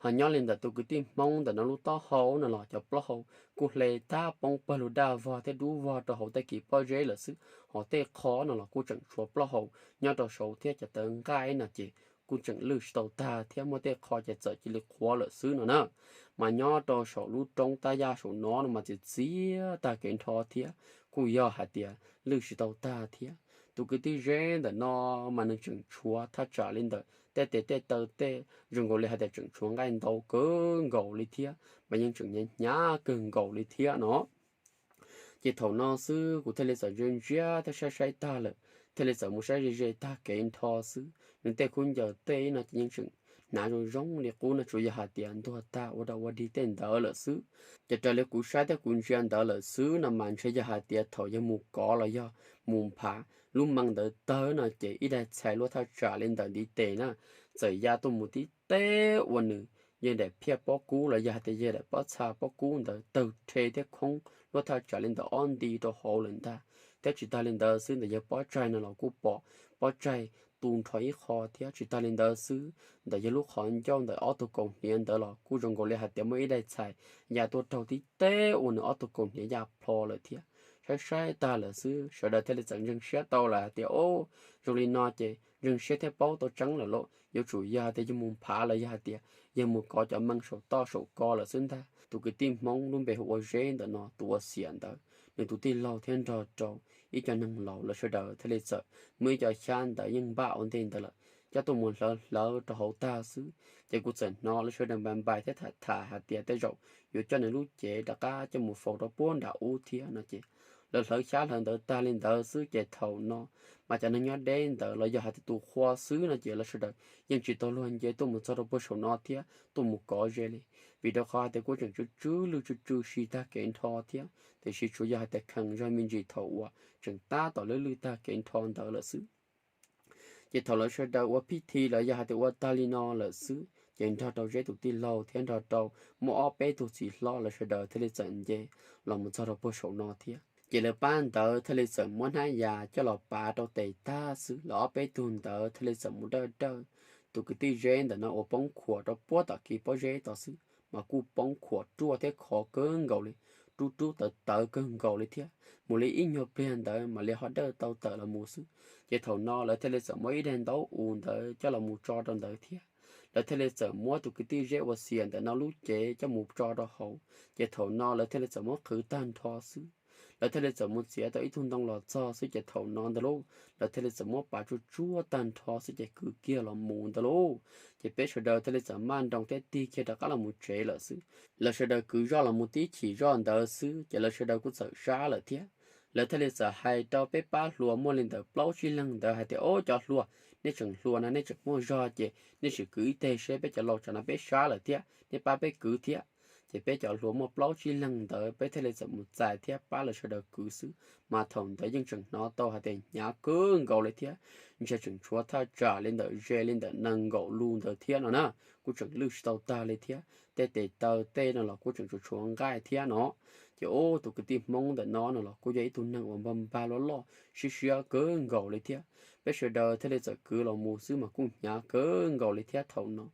Ho nyob li ntawm tus kwv tij Hmoob ntawm no lub taub hau no los cov plaub hau kuj hle tag poob pawg lug daj vog thiab dub vog rau hauv tej kis pob zeb lawm xwb, ho tej qhov no los kuj tseem tshuav plaub hau nyob rau saud thiab cov tawv nqaij no ces kuj tseem lwj tsis tau tag thiab muaj tej qhov ces txawm cia li qhuav lawm xwb no na. Mas nyob rau saum lub roob tab yaj saum no no mas txias txias tag kev nrho thiab kuj yog hais tias lwj tsis tau tag thiab. Tus kwv tij Zeb ntawm no mas nws tseem tshuav thaj tsam li ntawm tej tes tej taw tej zoo nkaus li hais tias tseem tshuav nqaij ntau kawg nkaus li thiab mas yeej tseem hnyav hnyav kawg nkaus li thiab no. Ces thaum no xwb kuv thiaj li txawm ntsia ntsia thiab saib saib tag lawm, thiaj li txawm mus saib ze ze tag kev nrho xwb, nws tej khaub ncaws tej no ces yeej tseem hnav zoo zoo li qub no, tsuas yog hais tias ntuag tag ua dog ua dig tej ntawd lawm xwb. Ces raws li kuv saib thiab kuv ntsia ntawd lawm xwb no mas ntshe yog hais tias thaum yawg mus kov los yog mus nphav lub mees ntawd tawg no ces ib daig txhais luaj thaj tsam li ntawm ntiv tes na txawm ya tuaj mus tib teb ua nws yawg daim phiaj pob kub los yog hais tias yawg daim pob txha pob kub ntawd tawg rhe thiab khoob luaj thaj tsam li ntawm ob nti rau hauv lawm ntag. Thiab tsis tas li ntawd xwb ntawm yawg pob tsaig no los kuj pom pob tsaig tu nrho ib qho thiab tsis tas li ntawd xwb ntawm yawg lub qhov ncauj ntawm ob tug kaus hniav ntawd los kuj zoo nkaus li hais tias muaj ib daig txhais ya tuaj raug tib teb ua nws ob tug kaus hniav ya plho lawm thiab. Saib saib tag lawm xwb sawv daws thiaj li txawm ntseeg siab tau lawm hais tias o zoo li no ces ntseeg siab thiab paub tau tseeb lawm lauj, yuav tsum yog hais tias yawg mus nphav los yog hais tias yawg mus kov cov mees saum toj saum ko lawm xwb ntag. Tus kwv tij Hmoob lub npe hu ua Zeb ntawm no tus uas xiam ntawd, nws tus tij laug thiab nrog rau ib co neeg laus lawv sawv daws thiaj li txawm muaj ib co xyab ntawd yeej npaj ua ntej ntawd lawm coj tuaj mus hlawv hlawv rau hauv tag xwb. Ces kuv txawm hnov lawv sawv daws npais npais thiab tham tham hais tias tej zaum yuav coj nws lub cev rov qab coj mus faus rau puag nram ub thiab no ces lawv hlawv xyab hlawv ntawv tag li ntawd xwb ces thaum no mas cov neeg nyob deb ntawd los yog hais tias tus qhua xwb no ces lawv sawv daws yeej tsis tau luag nce tuaj mus txog rau puag saum no thiab tuaj mus kov ze li, vim rau qhov hais tias kuj tseem tsw tsw lwj tsw tsw si tag kev nrho thiab, tiam sis tsuas yog hais tias khees zog me ntsis thaum uas tseem tab tom lwj lwj tag kev nrho ntawd lawm xwb. Ces thaum lawv sawv daws ua phij thi los yog hais tias ua tag li no lawm xwb ces nrog rau Zeb tus tij laug thiab nrog rau muaj ob peb tug txiv hlob lawv sawv daws thiaj li txawm nce los mus txog rau puag saum no thiab. Ces lawv pab ntawd thiaj li txawm muab hnab yas coj los pav rau tes tag xwb, lawv ob peb tug ntawd thiaj li txawm mus dawj dawj tus kwv tij Zeb ntawm no uas poob khuam rau puag tom kis pob zeb tod xwb, mas kuj poob khuam ruaj thiab khov kawg nkaus li, rub rub tawv tawv kawg nkaus li thiab. Mus li ib nyuag pliag ntawd mam li ho dawj tau tawm los mus xwb. Ces thaum no lawv thiaj li txawm muab ib daig ntaub us ntawd coj los mus tso rau ntawd thiab. Lawv thiaj li txawm muab tus kwv tij Zeb uas xiam ntawm no lub cev coj mus tso rau hauv. Ces thaum no lawv thiaj li txawm muab qhwv tag nrho xwb. Lawv thiaj li txawm mus txiav tau ib tug ntoo los txog xwb ces thaum no ntag lauj, lawv thiaj li txawm muab pav tsuaj tsuag tag nrho xwb ces kwv kiag los mus ntag lauj. Ces peb sawv daws thiaj li txawm maj nroos thiab tig kiag rov qab los mus tsev lawm xwb. Lawv sawv daws kwv zoj los mus tib chim zoj ntawd xwb ces lawv sawv daws kuj txawm sab lawm thiab. Lawv thiaj li txawm hais rau peb pab hluas muaj li ntawm plaub tsib leeg ntawd hais tias, Ob, cov hluas, nej tseem hluas na, nej tseem muaj zog ces nej sim kwv ib teg seb peb cov laus tsam no peb sab lawm thiab, nej pab peb kwv thiab. Ces peb cov hluas muaj plaub tsib leeg ntawd peb thiaj li txawm mus txais thiab pab lawv sawv daws kwv xwb, mas thaum ntawd yeej tseem hnov tau hais tias hnyav kawg nkaus li thiab, ntshe tseem tshuav thaj tsam li ntawm ze li ntawm nees nkaum lus ntawd thiab no na, kuj tseem lwj tsis tau tag li thiab, tej tes taw tej no los kuj tseem tshuav tshuav nqaij thiab no. Ces ub, tus kwv tij Hmoob ntawm no no los kuj yog ib tug neeg uas npag npag loj loj siab siab kawg nkaus li thiab. Peb sawv daws thiaj li txawm kwv los mus xwb mas kuj hnyav kawg nkaus li thiab thaum no,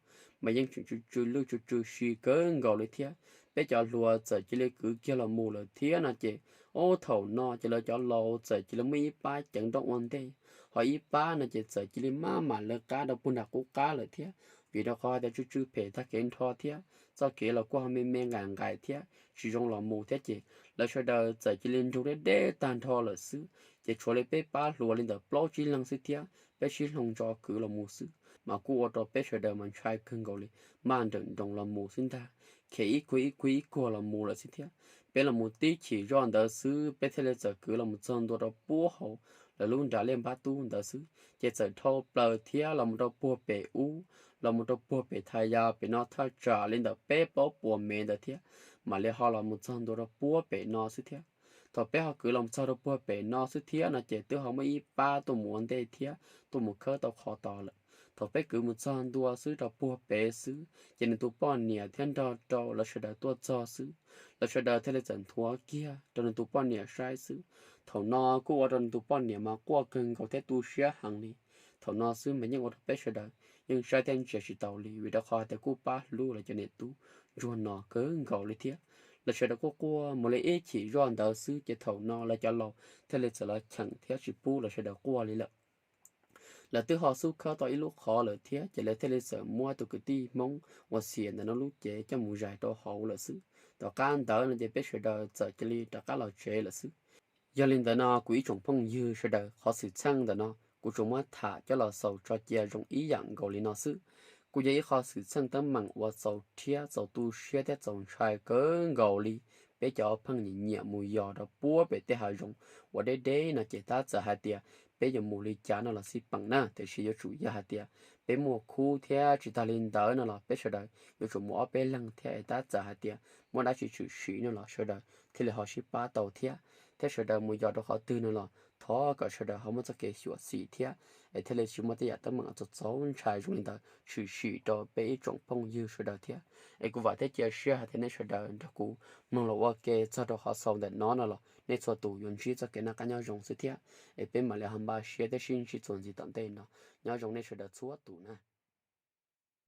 mas yeej tseem tsw tsw lwj tsw tsw si kawg nkaus li thiab. Peb cov hluas txawm cia li kwv kiag los mus lawm thiab no ces, ub, thaum no ces lawv cov laus txawm cia li muaj ib pab ceev nrooj ua ntej, ho ib pab no ces txawm cia li maj mam lawv qab rau puag nram qub qab lawm thiab, vim rau qhov hais tias tsw tsw phem tag kev nrho thiab txoj kev los kuj ho me me nqaim nqaim thiab tsis zoo los mus thiab ces lawv sawv daws txawm cia li nrug deb deb tag nrho lawm xwb. Ces tshuav li peb pab hluas li ntawm plaub tsib leeg xwb thiab peb sib hloov ntso kwv los mus xwb, mas kuj ua rau peb sawv daws mas ntshai kawg nkaus li, maj nrawm nroos los mus xwb ntag. Khiav ib kuag ib kuag ib kuag los mus lawm xwb thiab. Peb los mus tib chim zoj ntawd xwb peb thiaj li txawm kwv los mus txog ntua rau puag hauv lawv lub nram liaj npab tub ntawd xwb ces txawm dhau plaws thiab los mus rau puag pem ub, los mus rau puag pem thaj yas pem no thaj tsam li ntawm peb plaub puas mev ntawd thiab, mam li ho los mus txog ntua rau puag pem no xwb thiab. Thaum peb ho kwv los mus txog rau puag pem no xwb thiab no ces twb ho muaj ib pab tuaj mus ua ntej thiab tuaj mus khawb tau qhov tos lawm. Thaum peb kwv mus txog ntua xwb rau puag pem xwb ces nws tus poj niam thiab nrog rau lawv sawv daws tuaj txog xwb, lawv sawv daws thiaj li txawm nthuav kiag rau nws tus poj niam saib xwb. Thaum no kuj ua rau nws tus poj niam mas quaj kawg nkaus thiab tu siab heev li. Thaum no xwb mas yeej ua rau peb sawv daws yeej saib thiab ntsia tsis taus li, vim rau qhov hais tias kuj pab hlub lawv cov niam tub ntsuag no kawg nkaus li thiab. Lawv sawv daws quaj quaj mus li ib chim zoj ntawd xwb ces thaum no lawv cov laus thiaj li txawm los cheem thiab tsis pub lawv sawv daws quaj li lawm. Lawv twb ho xub khawb tau ib lub qhov lawm thiab ces lawv thiaj li txawm muab tus kwv tij Hmoob uas xiam ntawm no lub cev coj mus zais rau hauv lawm xwb. Tom qab ntawd no ces peb sawv daws txawm cia li rov qab los tsev lawm xwb. Yog li ntawd no kuv ib tsoom phooj ywg sawv daws, qhov xwm txheej ntawm no kuv tsuas muab tham coj los xaus tso cia zoo ib yam nkaus li no xwb. Kuj yog ib qho xwm txheej teeb meem uas txaus rhiab txaus tu siab thiab txaus ntshai kawg nkaus li. Peb cov pheej nyiam nyiam mus yos rau puag pem tej hav zoov uas deb deb no ces tab txawm hais tias peb yuav mus li cas no los xij peem na, tiam sis yuav tsum yog hais tias peb muaj khub thiab tsis tag li ntawd no los peb sawv daws yuav tsum mus ob peb leeg thiab es tab txawm hais tias muaj dab tsi tshwm sim no los sawv daws thiaj li ho sib pab tau thiab. Thiab sawv daws mus yos rau qhov twg no los thov kom sawv daws ho muaj txoj kev xyuam xim thiab es thiaj li tsis muaj tej yam teeb meem txaus txaus ntshai zoo li ntawd tshwm sim rau peb ib tsoom phooj ywg sawv daws thiab. Es kuv vam thiab cia siab hais tias nej sawv daws nrog kuv mloog los ua ke txog rau qhov xaus ntawm no no los nej txhua tus yuav ntsib txoj kev noj qab nyob zoo xwb thiab. Es peb mam li ho npaj siab thiab sib ntsib txuas ntxiv tom ntej no. Nyob zoo nej sawv daws txhua tus na.